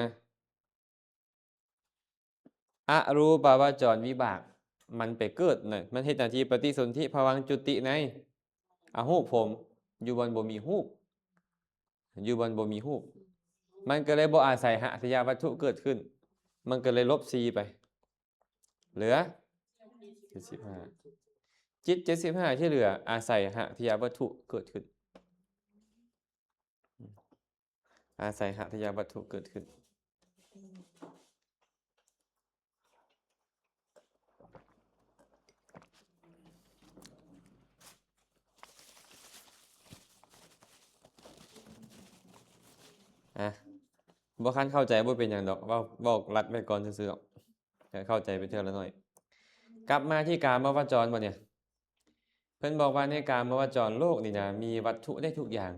ອະຮູປະວະຈອນວິບາກ ມັນໄປເກີດນະ, ມັນເຮັດໜ້າທີ່ປະຕິສົນທິພະວັງຈຸຕິໃນອະຮູບພົມ ຢູ່ບ່ອນບໍ່ມີຮູບ. ຢູ່ບ່ອນບໍ່ມີຮູບ ມັນກໍເລີຍບໍ່ອາໄສຫະທະຍະວັດຖຸເກີດຂຶ້ນ, ມັນກໍເລີຍລົບສີ່ໄປ ເຫຼືອເຈັດສິບຫ້າ. ຈິດເຈັດສິບຫ້າທີ່ເຫຼືອອາໄສຫະທະຍະວັດຖຸເກີດຂຶ້ນ, ອາໄສຫະທະຍະວັດຖຸເກີດຂຶ້ນ. ອະ ບໍ່ຄັນເຂົ້າໃຈບໍ່ເປັນຫຍັງດອກ, ເວົ້າ ເວົ້າລັດໄວ້ກ່ອນຊື່ໆດອກ, ໃຫ້ເຂົ້າໃຈໄປເທື່ອລະໜ້ອຍ. ກັບມາທີ່ກາມະວະຈອນບັດນີ້, ເພິ່ນບອກວ່າໃນກາມະວະຈອນໂລກນີ້ນະ ມີວັດຖຸໄດ້ທຸກຢ່າງ.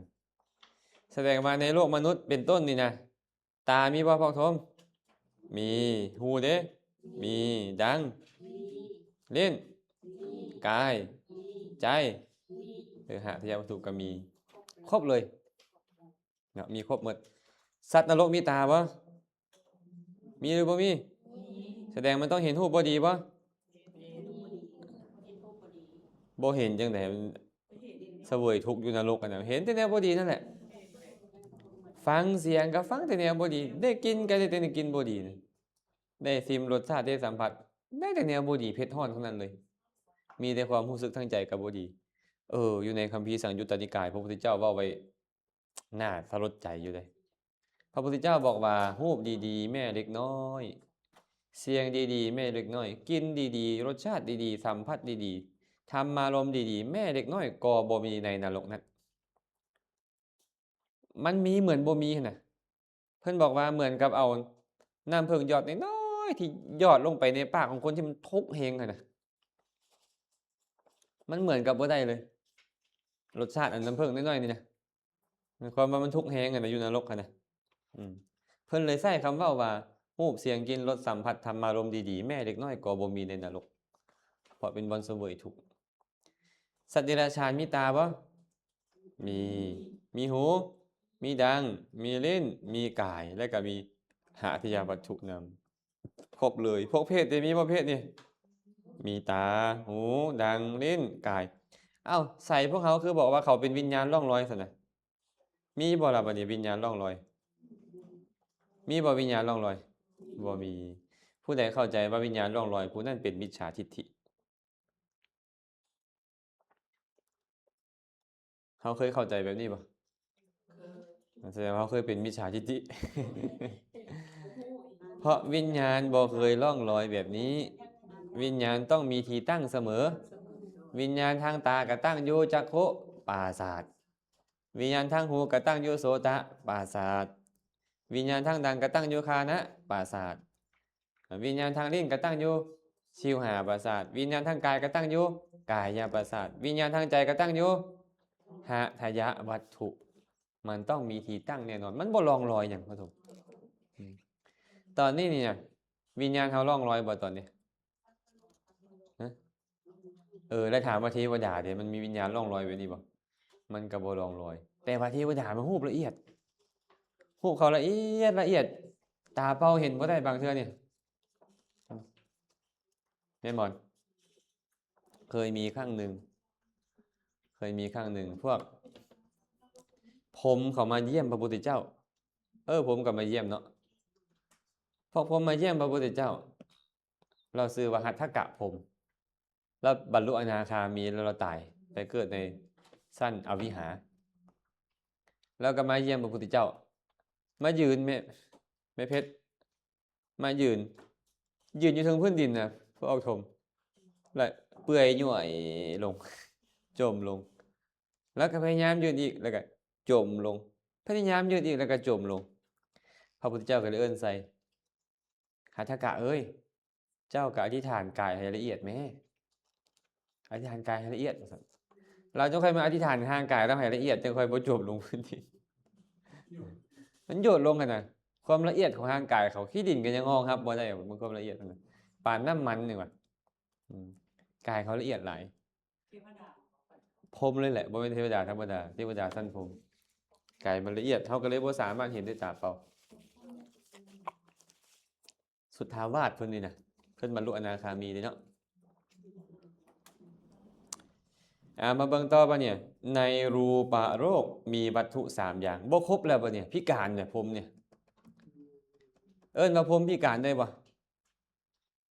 ສະແດງວ່າໃນໂລກມະນຸດເປັນຕົ້ນນີ້ນະ ຕາມີບໍ່ພອກຖົມ? ມີ. ຫູເດ? ມີ. ດັງ? ລີ້ນ? ກາຍ? ໃຈ? ເອີ ຫະທະຍະວັດຖຸກໍມີ ຄົບເລີຍເນາະ, ມີຄົບໝົດ. ສັດນະລົກມີຕາບໍ່? ມີຫຼືບໍ່ມີ? ສະແດງມັນຕ້ອງເຫັນຮູບບໍ່ດີບໍ່? ບໍ່ເຫັນຈັ່ງໃດ? ສະເຫວີຍທຸກຢູ່ນະລົກຫັ້ນນະ ເຫັນແຕ່ແນວບໍ່ດີນັ້ນແຫຼະ. ຟັງສຽງກໍຟັງແຕ່ແນວບໍ່ດີ, ໄດ້ກິ່ນກໍໄດ້ແຕ່ກິ່ນບໍ່ດີ, ໄດ້ຊິມລົດຊາດ ໄດ້ສຳຜັດ ໄດ້ແຕ່ແນວບໍ່ດີ ເຜັດຮ້ອນທັງນັ້ນເລີຍ, ມີແຕ່ຄວາມຮູ້ສຶກທາງໃຈກໍບໍ່ດີ. ເອີ ຢູ່ໃນຄຳພີສັງຍຸດຕະນິກາຍ ພະພຸດທະເຈົ້າເວົ້າໄວ້ໜ້າສະຫຼົດໃຈຢູ່ເດ້. ພະພຸດທະເຈົ້າບອກວ່າ ຮູບດີໆແມ້ເລັກນ້ອຍ, ສຽງດີໆແມ້ເລັກນ້ອຍ, ກິ່ນດີໆ, ລົດຊາດດີໆ, ສຳຜັດດີໆ, ທຳມາລົມດີໆແມ້ເລັກນ້ອຍກໍບໍ່ມີໃນນະລົກນັ້ນ. ມັນມີເໝືອນບໍ່ມີຫັ້ນນະ. ເພິ່ນບອກວ່າເໝືອນກັບເອົານ້ຳເຜິ້ງຢອດນ້ອຍໆ ທີ່ຢອດລົງໄປໃນປາກຂອງຄົນທີ່ມັນທຸກແຮງຫັ້ນນະ, ມັນເໝືອນກັບບໍ່ໄດ້ເລີຍ. ລົດຊາດອັນນ້ຳເຜິ້ງນ້ອຍໆນີ້ນະ, ໝາຍຄວາມວ່າມັນທຸກແຮງຫັ້ນນະ ຢູ່ນະລົກຫັ້ນນະ. ອືມ ເພິ່ນເລີຍໃຊ້ຄຳເວົ້າວ່າ ຮູບ ສຽງ ກິ່ນ ລົດ ສຳຜັດ ທຳມາລົມດີໆ ແມ້ເລັກນ້ອຍກໍບໍ່ມີໃນນະລົກ ເພາະເປັນບ່ອນສະເຫວີຍທຸກ. ສັດເດຍລະສານມີຕາບໍ່? ມີ. ມີຫູ? ມີດັງ? ມີລີ້ນ? ມີກາຍ? ແລະກະມີຫາທະຍະວັດຖຸນຳ. ຄົບເລີຍ. ພວກເຜດເດ ມີບໍ່ເຜດນີ້? ມີຕາ, ຫູ, ດັງ, ລີ້ນ, ກາຍ. ເອົ້າ, ໃສພວກເຮົາຄືບອກວ່າເຂົາເປັນວິນຍານລ່ອງລອຍຊັ້ນນະ? ມີບໍ່ລະບາດນີ້ ວິນຍານລ່ອງລອຍ? ມີບໍ່ວິນຍານລ່ອງລອຍ? ບໍ່ມີ. ຜູ້ໃດເຂົ້າໃຈວ່າວິນຍານລ່ອງລອຍ, ຜູ້ນັ້ນເປັນມິດສາທິດຖິ. ເຮົາເຄີຍເຂົ້າໃຈແບບນີ້ບໍ່? ສະແດງວ່າເຮົາເຄີຍເປັນມິດສາທິດຖິ. ເພາະວິນຍານບໍ່ເຄີຍລ່ອງລອຍແບບນີ້. ວິນຍານຕ້ອງມີທີ່ຕັ້ງສະເໝີ. ວິນຍານທາງຕາກະຕັ້ງຢູ່ຈັກຂຸປາສາດ. ວິນຍານທາງຫູກະຕັ້ງຢູ່ໂສຕະປາສາດ. ວິນຍານທາງດັງກະຕັ້ງຢູ່ຄານະປາສາດ. ວິນຍານທາງລີ້ນກະຕັ້ງຢູ່ຊິວຫາປະສາດ, ວິນຍານທາງກາຍກະຕັ້ງຢູ່ກາຍະປະສາດ, ວິນຍານທາງໃຈກະຕັ້ງຢູ່ຫາທະຍະວັດຖຸ. ມັນຕ້ອງມີທີ່ຕັ້ງແນ່ນອນ, ມັນບໍ່ລ່ອງລອຍຫຍັງ. ຕອນນີ້ນີ້ນະ ວິນຍານເຮົາລ່ອງລອຍບໍ່ຕອນນີ້? ຮະ? ເອີ ແລ້ວຖາມວ່າເທວະດາເດ ມັນມີວິນຍານລ່ອງລອຍແບບນີ້ບໍ່? ມັນກໍບໍ່ລ່ອງລອຍ. ແຕ່ວ່າເທວະດາມັນຮູບລະອຽດ, ຮູບເຂົາລະອຽດລະອຽດ, ຕາເປົ່າເຫັນບໍ່ໄດ້ບາງເທື່ອນີ້. ແມ່ນບໍ່? ເຄີຍມີຄັ້ງໜຶ່ງ, ເຄີຍມີຄັ້ງໜຶ່ງ ພວກພົມເຂົາມາຢ້ຽມພະພຸດທະເຈົ້າ. ເອີ ພົມກໍມາຢ້ຽມເນາະ. ພວກພົມມາຢ້ຽມພະພຸດທະເຈົ້າ. ລາວຊື່ວ່າຫັດຖະກະພົມ. ລາວບັນລຸອະນາຄາມີແລ້ວ ລາວຕາຍໄປເກີດໃນຊັ້ນອະວິຫາ. ລາວກໍມາຢ້ຽມພະພຸດທະເຈົ້າ, ມາຢືນ ແມ່ ແມ່ເພັດ ມາຢືນ, ຢືນຢູ່ເທິງພື້ນດິນນະ ພວກອອກຖົມ ແລ້ວເປື່ອຍຫຍ້ວຍລົງ, ຈົມລົງ. ແລ້ວກໍພະຍາຍາມຢືນອີກ ແລ້ວກໍຈົມລົງ, ພະຍາຍາມຢືນອີກ ແລ້ວກໍຈົມລົງ. ພະພຸດທະເຈົ້າກໍເລີຍເອີ້ນໃສ່, ຫັດຖະກະເອີຍ, ເຈົ້າກໍອະທິຖານກາຍໃຫ້ລະອຽດແມ້, ອະທິຖານກາຍໃຫ້ລະອຽດ ວ່າຊັ້ນ. ລາວຈຶ່ງຄ່ອຍມາອະທິຖານຮ່າງກາຍລາວໃຫ້ລະອຽດ, ຈຶ່ງຄ່ອຍບໍ່ຈົມລົງພື້ນດິນ. ມັນໂຍດລົງຫັ້ນນະ, ຄວາມລະອຽດຂອງຮ່າງກາຍເຂົາ, ຂີ້ດິນກໍຍັງຮອງຮັບບໍ່ໄດ້, ເບິ່ງຄວາມລະອຽດຫັ້ນນະ, ປານນ້ຳມັນນີ້ຫວາ. ອືມ, ກາຍເຂົາລະອຽດຫຼາຍ. ເທວະດາ ພົມເລີຍແຫຼະ, ບໍ່ແມ່ນເທວະດາທຳມະດາ, ເທວະດາຊັ້ນພົມ. ກາຍມັນລະອຽດ, ເຮົາກໍເລີຍບໍ່ສາມາດເຫັນດ້ວຍຕາເປົ່າ. ສຸດທາວາດເພິ່ນນີ້ນະ, ເພິ່ນບັນລຸອະນາຄາມີເດ້ເນາະ. ອ່າ ມາເບິ່ງຕໍ່ບາດນີ້, ໃນຮູປະໂລກມີວັດຖຸສາມຢ່າງ. ບໍ່ຄົບແລ້ວບາດນີ້, ພິການແຫຼະ ພົມນີ້. ເອີ້ນວ່າພົມພິການໄດ້ບໍ່?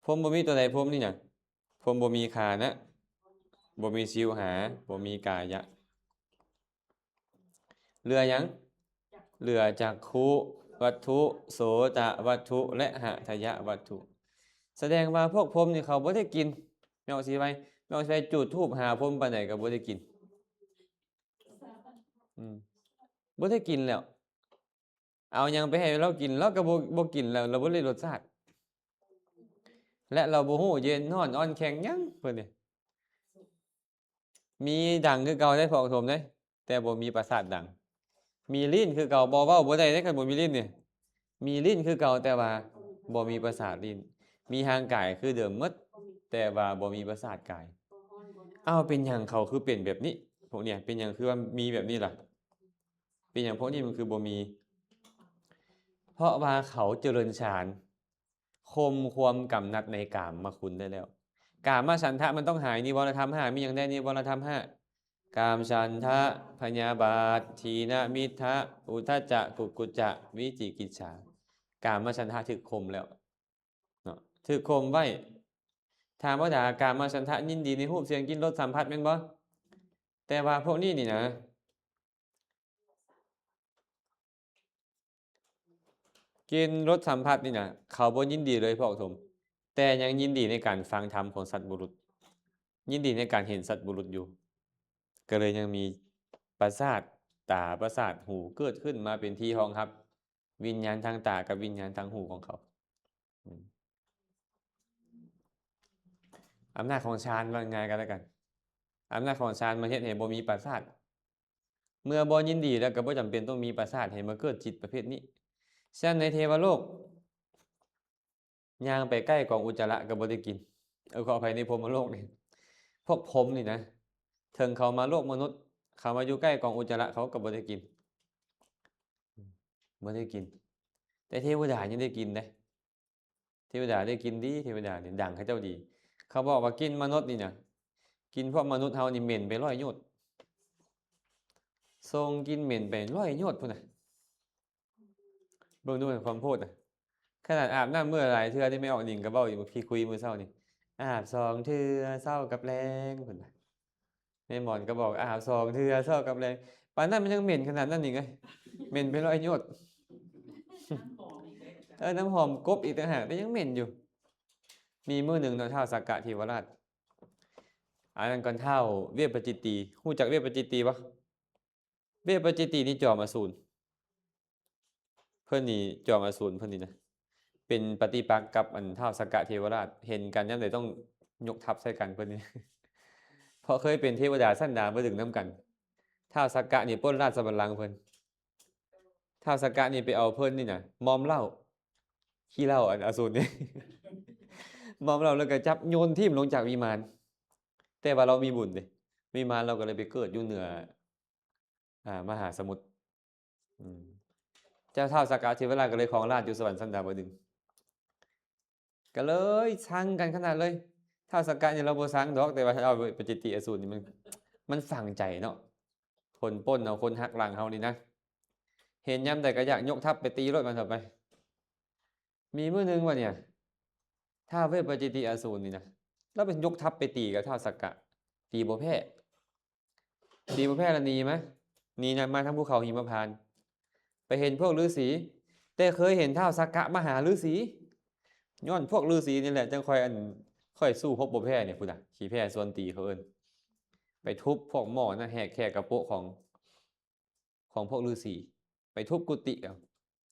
ພົມບໍ່ມີຕົວໃດພົມນີ້ຫຍັງ? ພົມບໍ່ມີຄານະ, ບໍ່ມີຊິວຫາ, ບໍ່ມີກາຍະ. ເຫຼືອຫຍັງ? ເຫຼືອຈັກຂຸວັດຖຸ, ໂສຕະວັດຖຸ ແລະ ຫະທະຍະວັດຖຸ. ສະແດງວ່າພວກພົມນີ້ເຂົາບໍ່ໄດ້ກິນ. ແມ່ອອກສີໄວ, ແມ່ອອກສີໄວຈູດທູບຫາພົມປານໃດກໍບໍ່ໄດ້ກິນ. ອືມ, ບໍ່ໄດ້ກິນແລ້ວ. ເອົາຫຍັງໄປໃຫ້ລາວກິນ, ລາວກໍບໍ່ ບໍ່ກິນແລ້ວ, ລາວບໍ່ໄດ້ລົດຊາດ ແລະ ລາວບໍ່ຮູ້ເຢັນຮ້ອນອ່ອນແຂງຫຍັງ. ເພິ່ນນີ້ມີດັງຄືເກົ່າເດ້ ພວກສົມເດ້, ແຕ່ບໍ່ມີປະສາດດັງ. ມີລີ້ນຄືເກົ່າ, ບໍ່ເວົ້າບໍ່ໄດ້ເດ້ ຄັນບໍ່ມີລີ້ນນີ້. ມີລີ້ນຄືເກົ່າ, ແຕ່ວ່າບໍ່ມີປະສາດລີ້ນ. ມີຮ່າງກາຍຄືເດີມໝົດ, ແຕ່ວ່າບໍ່ມີປະສາດກາຍ. ອ້າວ, ເປັນຫຍັງເຂົາຄືເປັນແບບນີ້? ພວກເນີ້ຍ ເປັນຫຍັງຄືວ່າມີແບບນີ້ລະ? ເປັນຫຍັງພວກນີ້ມັນຄືບໍ່ມີ? ເພາະວ່າເຂົາຈະເລີນຊານ, ຂົ່ມຄວາມກຳໜັດໃນກາມມະຄຸນໄດ້ແລ້ວ. ກາມະສັນທະມັນຕ້ອງຫາຍ, ນິວອນະທຳຫ້າ ມີຫຍັງແດ່? ນິວອນະທຳຫ້າ ກາມະສັນທະ, ພະຍາບາດ, ທີນະມິດທະ, ອຸດທະຈະ, ກຸກກຸຈະ, ວິຈິກິດສາ. ກາມະສັນທະຖືກຂົ່ມແລ້ວເນາະ, ຖືກຂົ່ມໄວ້. ທຳມະດາກາມະສັນທະຍິນດີໃນຮູບ, ສຽງ, ກິ່ນ, ລົດ, ສຳຜັດ ແມ່ນບໍ່? ແຕ່ວ່າພວກນີ້ນີ້ນະ, ກິ່ນ ລົດ ສຳຜັດນີ້ນະ ເຂົາບໍ່ຍິນດີເລີຍພວກສົມ, ແຕ່ຍັງຍິນດີໃນການຟັງທຳຂອງສັດບຸລຸດ, ຍິນດີໃນການເຫັນສັດບຸລຸດຢູ່, ກໍເລີຍຍັງມີປະສາດຕາ, ປະສາດຫູເກີດຂຶ້ນມາເປັນທີ່ຮອງຮັບວິນຍານທາງຕາກັບວິນຍານທາງຫູຂອງເຂົາ. ອືມ. ອຳນາດຂອງຊານ ວ່າງ່າຍກໍແລ້ວກັນ, ອຳນາດຂອງຊານມາເຮັດໃຫ້ບໍ່ມີປະສາດ. ເມື່ອບໍ່ຍິນດີແລ້ວກໍບໍ່ຈຳເປັນຕ້ອງມີປະສາດໃຫ້ມາເກີດຈິດປະເພດນີ້. ສະນັ້ນໃນເທວະໂລກ ຍ່າງໄປໃກ້ກອງອຸດຈາລະກໍບໍ່ໄດ້ກິນ. ເອີ ຂໍອະໄພ, ໃນພົມມະໂລກນີ້ ພວກພົມນີ້ນະ ເຖິງເຂົາມາໂລກມະນຸດ ເຂົາມາຢູ່ໃກ້ກອງອຸດຈາລະ ເຂົາກໍບໍ່ໄດ້ກິນ, ບໍ່ໄດ້ກິນ. ແຕ່ເທວະດາຍັງໄດ້ກິນເດ້. ເທວະດາໄດ້ກິນດີ, ເທວະດານີ້ດັງເຂົາເຈົ້າດີ. ເຂົາບອກວ່າກິ່ນມະນຸດນີ້ນະ, ກິ່ນພວກມະນຸດເຮົານີ້ເໝັນໄປຮ້ອຍໂຍດ, ສົ່ງກິ່ນເໝັນໄປຮ້ອຍໂຍດພຸ້ນນະ. ເບິ່ງດູຄວາມໂພດນະ. ຂະໜາດອາບນ້ຳມື້ລະຫຼາຍເທື່ອນີ້, ແມ່ອອກນິງກໍເວົ້າຢູ່ທີ່ຄຸຍມື້ເຊົ້ານີ້, ອາບສອງເທື່ອເຊົ້າກັບແລງ ເພິ່ນວ່າ. ແມ່ໝອນກໍບອກ ອາບສອງເທື່ອເຊົ້າກັບແລງ. ປານນັ້ນມັນຍັງເໝັນຂະໜາດນັ້ນອີກເອີຍ, ເໝັນໄປຮ້ອຍໂຍດ. ເອີ ນ້ຳຫອມກົບອີກຕ່າງຫາກ, ແຕ່ຍັງເໝັນຢູ່. ມີມື້ໜຶ່ງເນາະ, ທ້າວສັກກະເທວະລາດ, ອັນນັ້ນກ່ອນ, ທ້າວເວບປະຈິດຕີ. ຮູ້ຈັກເວບປະຈິດຕີບໍ່? ເວບປະຈິດຕີນີ້ຈອມອະສູນ. ເພິ່ນນີ້ຈອມອະສູນເພິ່ນນີ້ນະ, ເປັນປະຕິປັກກັບອັນທ້າວສັກກະເທວະລາດ, ເຫັນກັນຍາມໃດຕ້ອງຍົກທັບໃສ່ກັນເພິ່ນນີ້. ເພາະເຄີຍເປັນເທວະດາຊັ້ນດາວດຶງນຳກັນ. ທ້າວສັກກະນີ້ປົ້ນລາຊະບັນລັງເພິ່ນ. ທ້າວສັກກະນີ້ໄປເອົາເພິ່ນນີ້ນະ ມອມເຫຼົ້າ, ຂີ້ເຫຼົ້າອັນອະສູນນີ້. ມອມເຫຼົ້າແລ້ວກໍຈັບໂຍນຖິ້ມລົງຈາກວິມານ. ແຕ່ວ່າລາວມີບຸນເດ້, ວິມານລາວກໍເລີຍໄປເກີດຢູ່ເໜືອ ອ່າ ມະຫາສະໝຸດ. ອືມ ເຈົ້າທ້າວສັກກະເທວະລາດກໍເລີຍຄອງລາດຢູ່ສະຫວັນຊັ້ນດາວດຶງ. ກໍເລີຍຊັງກັນຂະໜາດເລີຍ. ທ້າວສັກກະນີ້ລາວບໍ່ຊັງດອກ, ແຕ່ວ່າທ້າວປະຈິດຕິອະສູນນີ້ມັນ, ມັນຝັງໃຈເນາະ. ຄົນປົ້ນເຮົາ, ຄົນຫັກຫຼັງເຮົານີ້ນະ, ເຫັນຍາມໃດກໍຢາກຍົກທັບໄປຕີໂລດມັນເຖາະໄປ. ມີມື້ໜຶ່ງວ່ານີ້ ທ້າວເວບປະຈິດຕິອະສູນນີ້ນະ, ລາວໄປຍົກທັບໄປຕີກັບທ້າວສັກກະ, ຕີບໍ່ແພ້. ຕີບໍ່ແພ້ລະໜີມາ, ໜີນຳມາທາງພູເຂົາຫິມະພານ, ໄປເຫັນພວກລືສີ. ແຕ່ເຄີຍເຫັນທ້າວສັກກະມະຫາລືສີ, ຍ້ອນພວກລືສີນີ້ແຫຼະ ຈັ່ງຄ່ອຍ ອັນ ຄ່ອຍສູ້ຮົບບໍ່ແພ້ນີ້ພຸ້ນນະ, ຂີ້ແພ້ຊວນຕີເຂົາເອີ້ນ. ໄປທຸບພວກໝໍ້ນະ, ແຫກແຄກະໂປະຂອງ ຂອງພວກລືສີ, ໄປທຸບກຸຕິເຂົາ.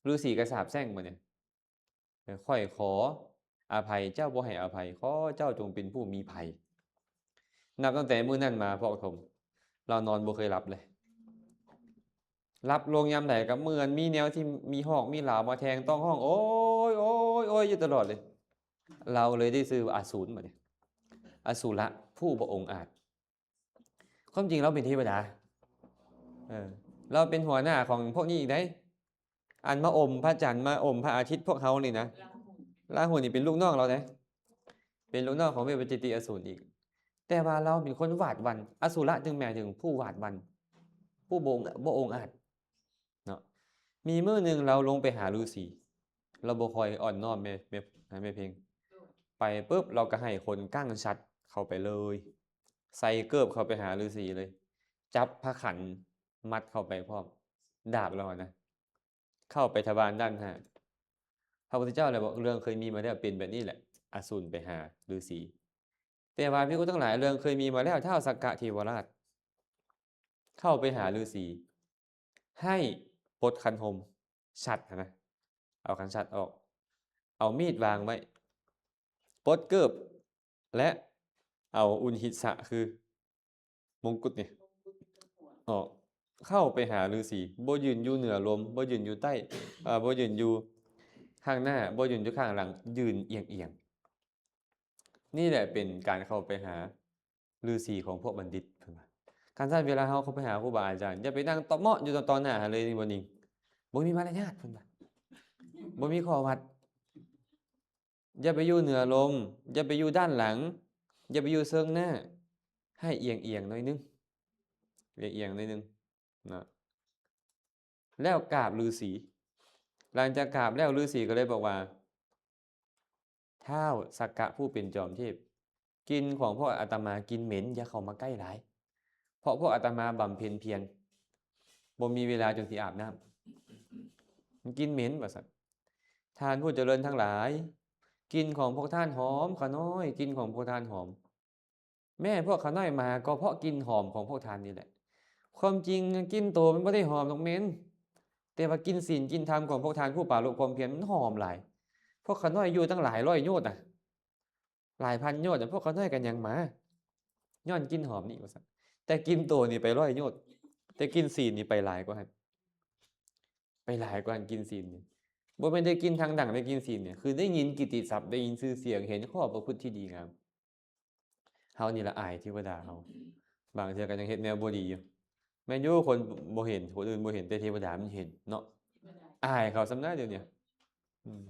ລືສີກໍສາບແຊ່ງບາດນີ້, ຂ້ອຍຂໍອະໄພເຈົ້າບໍ່ໃຫ້ອະໄພ, ຂໍເຈົ້າຈົ່ງເປັນຜູ້ມີໄພ. ນັບຕັ້ງແຕ່ມື້ນັ້ນມາ ພວກຖົມ ລາວນອນບໍ່ເຄີຍຫຼັບເລີຍ. ຫຼັບລົງຍາມໃດກໍເໝືອນມີແນວທີ່ມີຫອກມີຫຼາວມາແທງ, ຕ້ອງຮ້ອງໂອຍ ໂອຍ ໂອຍຢູ່ຕະຫຼອດເລີຍ. ລາວເລີຍໄດ້ຊື່ວ່າອະສູນບາດນີ້, ອະສຸລະ ຜູ້ບໍ່ອົງອາດ. ຄວາມຈິງລາວເປັນເທວະດາ, ເອີ ລາວເປັນຫົວໜ້າຂອງພວກນີ້ອີກເດ້. ອັນມາອົມພະຈັນ, ມາອົມພະອາທິດພວກເຮົານີ້ນະ, ລາຫູນີ້ເປັນລູກນ້ອງລາວເດ້, ເປັນລູກນ້ອງຂອງເວບປະຈິດຕິອະສູນອີກ. ແຕ່ວ່າລາວເປັນຄົນຫວາດຫວັ່ນ, ອະສຸລະຈຶ່ງໝາຍເຖິງຜູ້ຫວາດຫວັ່ນ, ຜູ້ບໍ່ ບໍ່ອົງອາດເນາະ. ມີມື້ໜຶ່ງລາວລົງໄປຫາລືສີ, ລາວບໍ່ຄ່ອຍອ່ອນນ້ອມແມ່ ແມ່ ແມ່ເພັງ. ໄປປຶບ ລາວກໍໃຫ້ຄົນກັ້ງສັດເຂົ້າໄປເລີຍ, ໃສ່ເກີບເຂົ້າໄປຫາລືສີເລີຍ, ຈັບພະຂັນມັດເຂົ້າໄປພ້ອມ, ດາບລາວນະ, ເຂົ້າໄປທະບານດ້ານໜ້າ. ພະພຸດທະເຈົ້າລະບອກ ເລື່ອງເຄີຍມີມາແລ້ວ ເປັນແບບນີ້ແຫຼະ, ອະສູນໄປຫາລືສີ. ແຕ່ວ່າພິກຂຸທັງຫຼາຍ, ເລື່ອງເຄີຍມີມາແລ້ວ, ທ້າວສັກກະເທວະລາດເຂົ້າໄປຫາລືສີ, ໃຫ້ປົດຂັນຫົມ, ສັດຫັ້ນນະ, ເອົາຂັນສັດອອກ, ເອົາມີດວາງໄວ້, ປົດເກີບ ແລະ ເອົາອຸນຫິດສະ ຄືມົງກຸດນີ້ອອກ, ເຂົ້າໄປຫາລືສີ, ບໍ່ຢືນຢູ່ເໜືອລົມ, ບໍ່ຢືນຢູ່ໃຕ້, ເອີ ບໍ່ຢືນຢູ່ຂ້າງໜ້າ, ບໍ່ຢືນຢູ່ຂ້າງຫຼັງ, ຢືນອຽງໆ. ນີ້ແຫຼະເປັນການເຂົ້າໄປຫາລືສີຂອງພວກບັນດິດ, ເພິ່ນວ່າ. ຄັນຊັ້ນ ເວລາເຮົາເຂົ້າໄປຫາຄູບາອາຈານ, ຢ່າໄປນັ່ງຕະເໝາະຢູ່ຕໍ່ໜ້າຫັ້ນເລີຍ, ນີ້ບໍ່ດີ, ບໍ່ມີມາລະຍາດ, ເພິ່ນວ່າ. ບໍ່ມີຂໍ້ວັດ. ຢ່າໄປຢູ່ເໜືອລົມ, ຢ່າໄປຢູ່ດ້ານຫຼັງ, ຢ່າໄປຢູ່ເຊີງໜ້າ, ໃຫ້ອຽງໆໜ້ອຍໜຶ່ງ, ອຽງໆໜ້ອຍໜຶ່ງນະ, ແລ້ວກາບລືສີ. ຫຼັງຈາກກາບແລ້ວ, ລືສີກໍເລີຍບອກວ່າ, ທ້າວສັກກະຜູ້ເປັນຈອມເທບ, ກິ່ນຂອງພວກອາດຕະມາກິ່ນເໝັນ, ຢ່າເຂົ້າມາໃກ້ຫຼາຍ, ເພາະພວກອາດຕະມາບຳເພັນພຽນ, ບໍ່ມີເວລາຈຶ່ງຊິອາບນ້ຳ, ມັນກິ່ນເໝັນ, ວ່າຊັ້ນ. ທ່ານຜູ້ຈະເລີນທັງຫຼາຍ, ກິ່ນຂອງພວກທ່ານຫອມ, ຂ້ານ້ອຍ, ກິ່ນຂອງພວກທ່ານຫອມ. ແມ່ນພວກຂ້ານ້ອຍມາກໍເພາະກິ່ນຫອມຂອງພວກທ່ານນີ້ແຫຼະ. ຄວາມຈິງກິ່ນໂຕມັນບໍ່ໄດ້ຫອມດອກເໝັນ, ແຕ່ວ່າກິ່ນສິນກິ່ນທຳຂອງພວກທ່ານຜູ້ປາລົບຄວາມພຽນມັນຫອມຫຼາຍ. ພວກຂ້ານ້ອຍຢູ່ຕັ້ງຫຼາຍຮ້ອຍໂຍດນະ, ຫຼາຍພັນໂຍດນະ, ພວກຂ້ານ້ອຍກໍຍັງມາ ຍ້ອນກິ່ນຫອມນີ້ ວ່າຊັ້ນ. ແຕ່ກິ່ນໂຕນີ້ໄປຮ້ອຍໂຍດ, ແຕ່ກິ່ນສິນນີ້ໄປຫຼາຍກວ່າຫັ້ນ, ໄປຫຼາຍກວ່າຫັ້ນ, ກິ່ນສິນນີ້. ບໍ່ແມ່ນໄດ້ກິນທັງດັງໄດ້ກິນສີນເດ ຄືໄດ້ຍິນກິດຕິສັບ ໄດ້ຍິນຊື່ສຽງ ເຫັນຂໍ້ປະພຶດທີ່ດີງາມ. ເຮົານີ້ລະອາຍເທວະດາເຮົາ ບາງເທື່ອກໍຍັງເຮັດແນວບໍ່ດີຢູ່. ແມ່ນຢູ່ຄົນບໍ່ເຫັນ ຄົນອື່ນບໍ່ເຫັນ ແຕ່ເທວະດາມັນເຫັນເນາະ. ອາຍເຂົາສ່ຳນັ້ນດຽວນີ້. ອືມ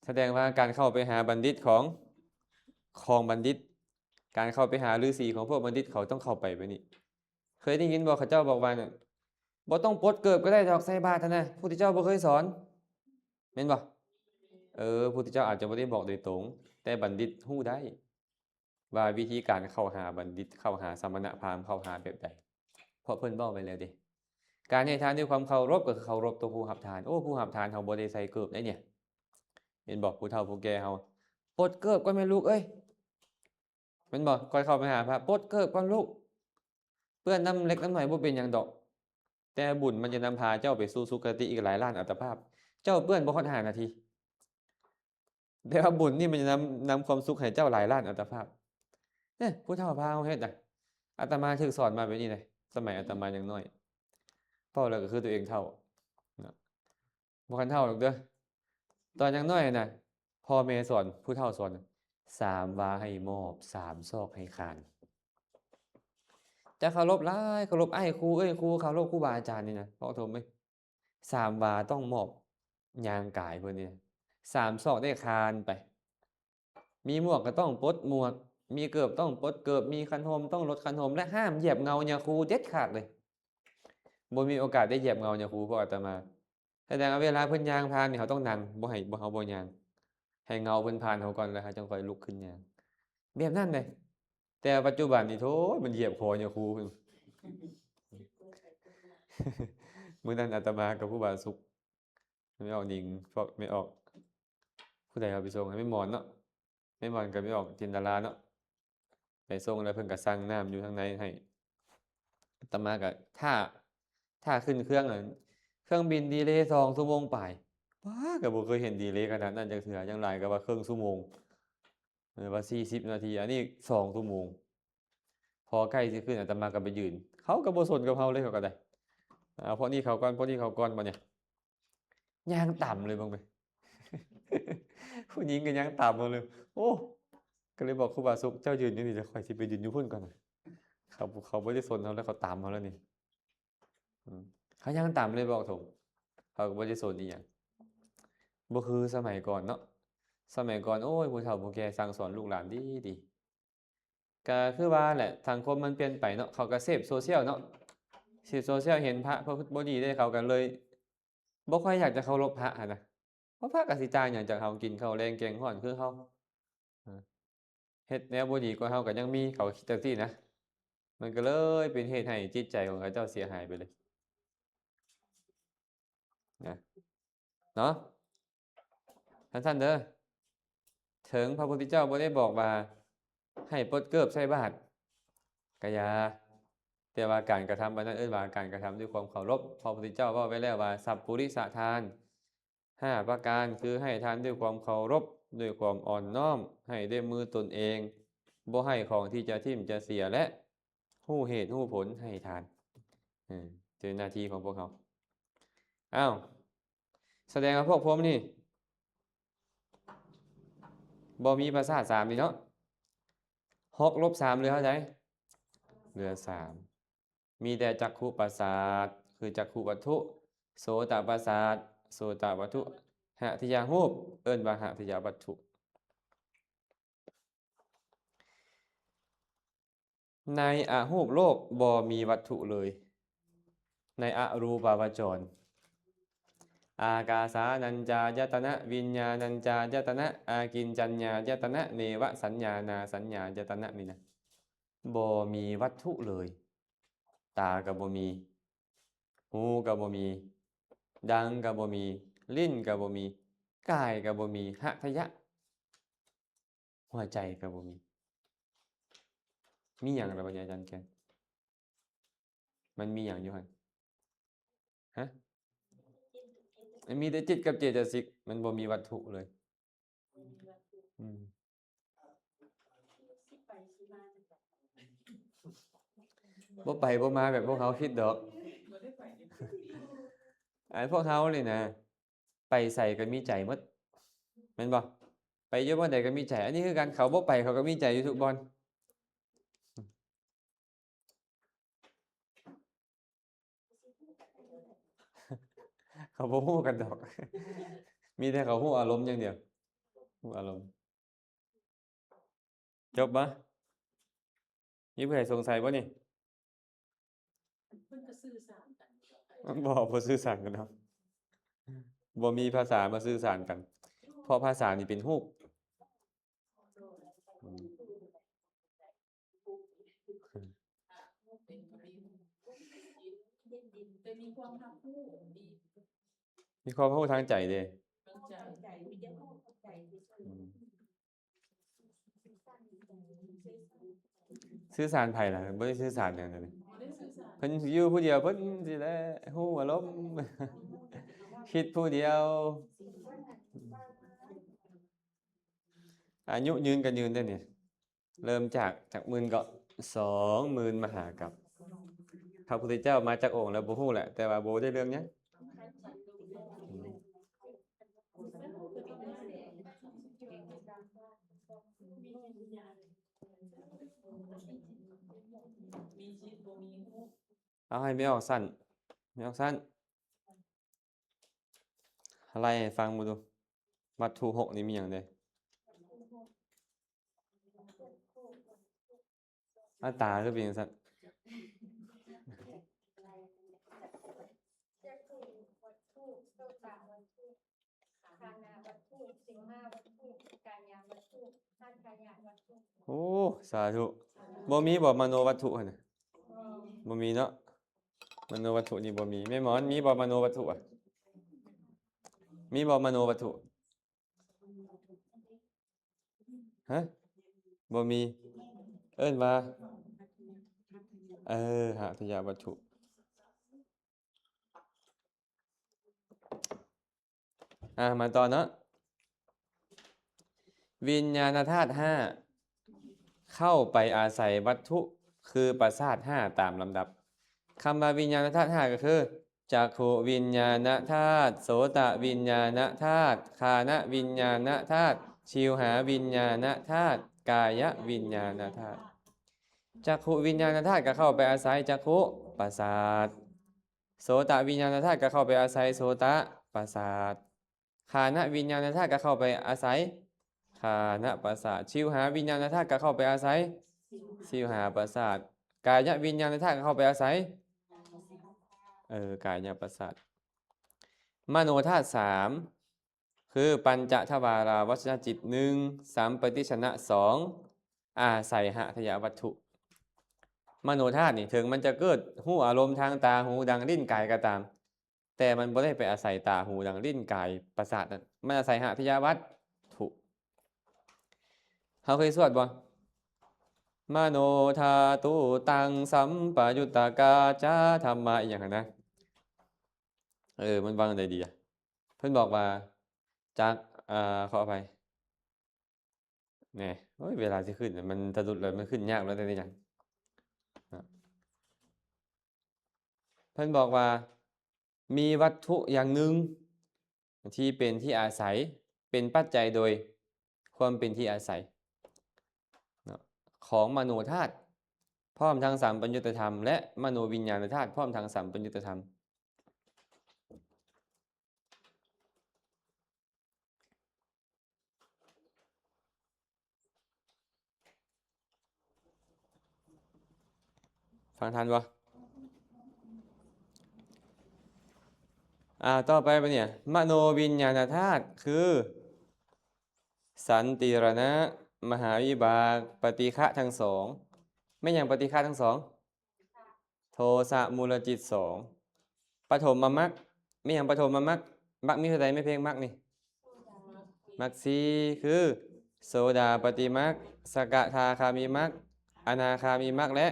ສະແດງວ່າການເຂົ້າໄປຫາບັນດິດຂອງ ຂອງບັນດິດ ການເຂົ້າໄປຫາລືສີຂອງພວກບັນດິດ ເຂົາຕ້ອງເຂົ້າໄປແບບນີ້. ເຄີຍໄດ້ຍິນບໍ່ ເຂົາເຈົ້າບອກວ່າ ບໍ່ຕ້ອງປົດເກີບກໍໄດ້ດອກ ໃສ່ບາດຫັ້ນນະ ພຸດທະເຈົ້າບໍ່ເຄີຍສອນ ແມ່ນບໍ່? ເອີ ພຸດທະເຈົ້າອາດຈະບໍ່ໄດ້ບອກໂດຍຕົງ ແຕ່ບັນດິດຮູ້ໄດ້ ວ່າວິທີການເຂົ້າຫາບັນດິດ ເຂົ້າຫາສະມະນະພາມ ເຂົ້າຫາແບບໃດ ເພາະເພິ່ນເວົ້າໄວ້ແລ້ວເດ້. ການໃຫ້ທານດ້ວຍຄວາມເຄົາລົບ ກໍຄືເຄົາລົບຕໍ່ຜູ້ຮັບທານ. ໂອ້ ຜູ້ຮັບທານເຮົາບໍ່ໄດ້ໃສ່ເກີບໄດ໋ນີ້ ເຫັນບໍ່? ຜູ້ເຖົ້າຜູ້ແກ່ເຮົາ ປົດເກີບກ່ອນແມ່ລູກເອີຍ ແມ່ນບໍ່? ກ່ອນເຂົ້າໄປຫາພະ ປົດເກີບກ່ອນລູກ ເປື້ອນນ້ຳເລັກນ້ຳໜ້ອຍບໍ່ເປັນຫຍັງດອກ ແຕ່ບຸນມັນຈະນຳພາເຈົ້າໄປສູ່ສຸຄະຕິອີກຫຼາຍລ້ານອັດຕະພາບ. ເຈົ້າເປື້ອນບໍ່ຮອດຫ້ານາທີ ແຕ່ວ່າບຸນນີ້ມັນຈະນຳ ນຳຄວາມສຸກໃຫ້ເຈົ້າຫຼາຍລ້ານອັດຕະພາບ. ເອີ ຜູ້ເຖົ້າພາເຮົາເຮັດນະ ອາດຕະມາຖືກສອນມາແບບນີ້ເດ້ ສະໄໝອາດຕະມາຍັງນ້ອຍ ເວົ້າແລ້ວກໍຄືຕົວເອງເຖົ້ານະ ບໍ່ທັນເຖົ້າດອກເດີ. ຕອນຍັງນ້ອຍນະ ພໍ່ແມ່ສອນ ຜູ້ເຖົ້າສອນ ສາມວາໃຫ້ມອບ ສາມຊອກໃຫ້ຄານ. ຈະເຄົາລົບຫຼາຍ ເຄົາລົບອ້າຍຄູ ເອື້ອຍຄູ ເຄົາລົບຄູບາອາຈານນີ້ນະ ພໍ່ຖົມເອີຍ ສາມວາຕ້ອງມອບ ຍ່າງກາຍເພິ່ນນີ້ນະ ສາມຊອກໄດ້ຄານໄປ. ມີໝວກກໍຕ້ອງປົດໝວກ ມີເກີບຕ້ອງປົດເກີບ ມີຄັນຮົ່ມຕ້ອງລົດຄັນຮົ່ມ ແລະ ຫ້າມຢຽບເງົາຍາຄູເດັດຂາດເລີຍ. ບໍ່ມີໂອກາດໄດ້ຢຽບເງົາຍາຄູພວກອາດຕະມາ. ສະແດງວ່າເວລາເພິ່ນຍ່າງຜ່ານນີ້ ເຮົາຕ້ອງນັ່ງ ບໍ່ໃຫ້ ບໍ່ ເຮົາບໍ່ຍ່າງ ໃຫ້ເງົາເພິ່ນຜ່ານເຮົາກ່ອນ ແລ້ວເຮົາຈັ່ງຄ່ອຍລຸກຂຶ້ນຍ່າງ ແບບນັ້ນເດ້. ແຕ່ປັດຈຸບັນນີ້ ໂທ້ ມັນຢຽບຄໍຍາຄູເພິ່ນ. ມື້ນັ້ນອາດຕະມາກັບຄູບາສຸກ ແມ່ອອກນິງ ພວກແມ່ອອກ ຜູ້ໃດເອົາໄປສົ່ງໃຫ້? ແມ່ໝອນເນາະ ແມ່ໝອນກັບແມ່ອອກຈິນດາລາເນາະ ໄປສົ່ງແລ້ວເພິ່ນກໍສັ່ງນ້ຳຢູ່ທາງໃນໃຫ້. ອາດຕະມາກໍຖ້າ ຖ້າຂຶ້ນເຄື່ອງ ເຄື່ອງບິນດີເລສອງຊົ່ວໂມງປາຍ. ປ້າ ກໍບໍ່ເຄີຍເຫັນດີເລຂະໜາດນັ້ນຈັກເທື່ອ ຢ່າງຫຼາຍກໍວ່າເຄິ່ງຊົ່ວໂມງ ຫຼືວ່າສີ່ສິບນາທີ ອັນນີ້ສອງຊົ່ວໂມງ. ພໍໃກ້ຊິຂຶ້ນ ອາດຕະມາກໍໄປຢືນ ເຂົາກໍບໍ່ສົນກັບເຮົາເລີຍ ເຂົາກໍໄດ້ ເອົາພວກນີ້ເຂົ້າກ່ອນ ພວກນີ້ເຂົ້າກ່ອນ ບາດນີ້ຍ່າງຕາມເລີຍ ເບິ່ງໄປ ຜູ້ຍິງກໍຍ່າງຕາມເຮົາເລີຍ. ໂອ້ ກໍເລີຍບອກຄູບາສຸກ ເຈົ້າຢືນຢູ່ນີ້ ດຽວຂ້ອຍຊິໄປຢືນຢູ່ພຸ້ນກ່ອນ. ເຂົາ ເຂົາບໍ່ໄດ້ສົນເຮົາແລ້ວ ເຂົາຕາມເຮົາແລ້ວນີ້. ອືມ ເຂົາຍ່າງຕາມເລີຍ ບອກໂຖ ເຂົາກໍບໍ່ໄດ້ສົນອີ່ຫຍັງ. ບໍ່ຄືສະໄໝກ່ອນເນາະ ສະໄໝກ່ອນ ໂອ້ຍ ຜູ້ເຖົ້າຜູ້ແກ່ສັ່ງສອນລູກຫຼານດີໆ. ກະຄືວ່າແຫຼະ ສັງຄົມມັນປ່ຽນໄປເນາະ ເຂົາກະເສບໂຊຊຽວເນາະ ເສບໂຊຊຽວ ເຫັນພະປະພຶດບໍ່ດີເດ້ ເຂົາກະເລີຍບໍ່ຄ່ອຍຢາກຈະເຄົາລົບພະຫັ້ນນະ ເພາະພະກະຊິຕ່າງຫຍັງຈາກເຮົາ ກິນເຂົ້າແລງແກງຮ້ອນຄືເຮົາ ເຮັດແນວບໍ່ດີກວ່າເຮົາກະຍັງມີ ເຂົາຄິດຈັ່ງຊີ້ນະ ມັນກະເລີຍເປັນເຫດໃຫ້ຈິດໃຈຂອງເຂົາເຈົ້າເສຍຫາຍໄປເລີຍ ນະ ເນາະ ຊັ້ນໆເດີ. ເຖິງພະພຸດທະເຈົ້າບໍ່ໄດ້ບອກວ່າໃຫ້ປົດເກີບໃສ່ບາດກະຢ່າ ແຕ່ວ່າການກະທຳອັນນັ້ນເອີ້ນວ່າການກະທຳດ້ວຍຄວາມເຄົາລົບ. ພະພຸດທະເຈົ້າເວົ້າໄວ້ແລ້ວວ່າ ສັບປຸລິສະທານຫ້າປະການ ຄືໃຫ້ທານດ້ວຍຄວາມເຄົາລົບ ດ້ວຍຄວາມອ່ອນນ້ອມ ໃຫ້ດ້ວຍມືຕົນເອງ ບໍ່ໃຫ້ຂອງທີ່ຈະຖິ້ມຈະເສຍ ແລະ ຮູ້ເຫດຮູ້ຜົນໃຫ້ທານ ເອີ ເປັນໜ້າທີ່ຂອງພວກເຮົາ. ອ້າວ ສະແດງວ່າພວກຜົມນີ້ບໍ່ມີປະສາດສາມນີ້ເນາະ ຫົກລົບສາມເຫຼືອເທົ່າໃດ? ເຫຼືອສາມ. ມີແຕ່ຈັກຂຸປະສາດ ຄືຈັກຂຸວັດຖຸ, ໂສຕະປະສາດ ໂສຕະວັດຖຸ, ຫະທະຍະຮູບ ເອີ້ນວ່າຫະທະຍະວັດຖຸ. ໃນອະຮູບໂລກບໍ່ມີວັດຖຸເລີຍ ໃນອະຮູປະວະຈອນ. ອາກາສານັນຈາຍະຕະນະ, ວິນຍານັນຈາຍະຕະນະ, ອາກິນຈັນຍາຍະຕະນະ, ເນວະສັນຍານາສັນຍາຍະຕະນະ ນີ້ນະ ບໍ່ມີວັດຖຸເລີຍ. ຕາກໍບໍ່ມີ, ຫູກໍບໍ່ມີ, ດັງກໍບໍ່ມີ, ລີ້ນກໍບໍ່ມີ, ກາຍກໍບໍ່ມີ, ຫະທະຍະ ຫົວໃຈກໍບໍ່ມີ. ມີຫຍັງລະບັດນີ້ອາຈານແກນ? ມັນມີຫຍັງຢູ່ຫັ້ນ? ຮະ? ມັນມີແຕ່ຈິດກັບເຈຕະສິກ, ມັນບໍ່ມີວັດຖຸເລີຍ. ອືມ. ບໍ່ໄປບໍ່ມາແບບພວກເຮົາຄິດດອກ. ອັນພວກເຮົານີ້ນະ ໄປໃສກໍມີໃຈໝົດ ແມ່ນບໍ່? ໄປຢູ່ບ່ອນໃດກໍມີໃຈ. ອັນນີ້ຄືກັນ ເຂົາບໍ່ໄປເຂົາກໍມີໃຈຢູ່ທຸກບ່ອນ. ເຂົາບໍ່ຮູ້ກັນດອກ ມີແຕ່ເຂົາຮູ້ອາລົມຢ່າງດຽວ ຮູ້ອາລົມ. ຈົບບໍ່? ມີຜູ້ໃດສົງໄສບໍ່ນີ້? ເພິ່ນກໍສື່ສານກັນ ບໍ່ ບໍ່ສື່ສານກັນດອກ ບໍ່ມີພາສາມາສື່ສານກັນ ເພາະພາສານີ້ເປັນຮູບ. ມີຄວາມຮັບຮູ້ ມີຄວາມຮູ້ທາງໃຈເດ້. ອືມ ສື່ສານໃຜລະ? ບໍ່ໄດ້ສື່ສານຫຍັງເດ ເພິ່ນຢູ່ຜູ້ດຽວ ເພິ່ນຊິໄດ້ຮູ້ອາລົມ ຄິດຜູ້ດຽວ. ອາຍຸຍືນກໍຍືນເດ້ນີ້ ເລີ່ມຈາກ ຈາກໝື່ນເກາະ ສອງໝື່ນມະຫາກັບ. ພະພຸດທະເຈົ້າມາຈັກອົງແລ້ວບໍ່ຮູ້ແຫຼະ ແຕ່ວ່າບໍ່ໄດ້ເລື່ອງຫຍັງ. ເອົາໃຫ້ແມ່ອອກຊັ້ນ ແມ່ອອກຊັ້ນ ໄລ່ໃຫ້ຟັງເບິ່ງດູ ວັດຖຸຫົກນີ້ມີຫຍັງແດ່? ອາ ຕາຄືເປັນຈັ່ງຊັ້ນ? ຈັກຂຸວັດຖຸ ໂສຕະວັດຖຸ ຄານະວັດຖຸ ຊິວຫາວັດຖຸ ກາຍະວັດຖຸ ທັກຂະຍະວັດຖຸ. ໂອ້ ສາທຸ. ບໍ່ມີບໍ່ມະໂນວັດຖຸຫັ້ນນະ? ບໍ່ມີເນາະ ມະໂນວັດຖຸນີ້ບໍ່ມີ. ແມ່ໝອນ ມີບໍ່ມະໂນວັດຖຸອະ? ມີບໍ່ມະໂນວັດຖຸ? ຮະ? ບໍ່ມີ. ເອີ້ນວ່າ ເອີ ຫາທະຍະວັດຖຸ. ອ່າ ມາຕໍ່ເນາະ ວິນຍານະທາດຫ້າ ເຂົ້າໄປອາໄສວັດຖຸ ຄືປະສາດຫ້າຕາມລຳດັບ. ຄຳວ່າວິນຍານະທາດຫ້າກໍຄື ຈັກຂຸວິນຍານະທາດ ໂສຕະວິນຍານະທາດ ຄານະວິນຍານະທາດ ຊິວຫາວິນຍານະທາດ ກາຍະວິນຍານະທາດ. ຈັກຂຸວິນຍານະທາດກໍເຂົ້າໄປອາໄສຈັກຂຸປະສາດ ໂສຕະວິນຍານະທາດກໍເຂົ້າໄປອາໄສໂສຕະປະສາດ ຄານະວິນຍານະທາດກໍເຂົ້າໄປອາໄສຄານະປະສາດ ຊິວຫາວິນຍານະທາດກໍເຂົ້າໄປອາໄສຊິວຫາປະສາດ ກາຍະວິນຍານະທາດກໍເຂົ້າໄປອາໄສ ເອີ ກາຍະປະສາດ. ມະໂນທາດສາມ ຄື ປັນຈະທະວາລາວັດຊະນະຈິດ ໜຶ່ງ ສຳປະຕິດສະນະ ສອງ ອາໄສຫະທະຍະວັດຖຸ. ມະໂນທາດນີ້ ເຖິງມັນຈະເກີດຮູ້ອາລົມທາງຕາ ຫູ ດັງ ລີ້ນ ກາຍກໍຕາມ, ແຕ່ມັນບໍ່ໄດ້ໄປອາໄສຕາ ຫູ ດັງ ລີ້ນ ກາຍ ປະສາດນັ້ນ, ມັນອາໄສຫະທະຍະວັດຖຸ. ເຮົາເຄີຍສວດບໍ່? ມະໂນທາຕຸຕັງ ສຳປະຍຸດຕະກາ ຈາ ທຳມາ ອີ່ຫຍັງຫັ້ນນະ? ເອີ ມັນວ່າຈັ່ງໃດດີອະ? ເພິ່ນບອກວ່າ ຈັກ ເອີ ຂໍອະໄພ ແນ່ ໂອ້ຍ ເວລາຊິຂຶ້ນ ມັນສະດຸດແລ້ວ ມັນຂຶ້ນຍາກແລ້ວ ແຕ່ນີ້ຫຍັງ ເນາະ ເພິ່ນບອກວ່າ ມີວັດຖຸຢ່າງໜຶ່ງທີ່ເປັນທີ່ອາໄສ ເປັນປັດໄຈໂດຍຄວາມເປັນທີ່ອາໄສ ເນາະ ຂອງມະໂນທາດ ພ້ອມທັງສຳປະຍຸດຕະທຳ ແລະ ມະໂນວິນຍານະທາດ ພ້ອມທັງສຳປະຍຸດຕະທຳ. ຟັງທັນບໍ່? ອ່າ ຕໍ່ໄປບັດນີ້ ມະໂນວິນຍານະທາດ ຄື ສັນຕິລະນະ ມະຫາວິບາກ ປະຕິຄະທັງສອງ. ແມ່ນຫຍັງປະຕິຄະທັງສອງ? ໂທສະມູລະຈິດສອງ. ປະຖົມມະມັກ ມີຫຍັງປະຖົມມະມັກ? ມັກມີເທົ່າໃດແມ່ເພັງ? ມັກນີ້ ມັກສີ່ ຄື ໂສດາປະຕິມັກ ສະກະທາຄາມີມັກ ອະນາຄາມີມັກ ແລະ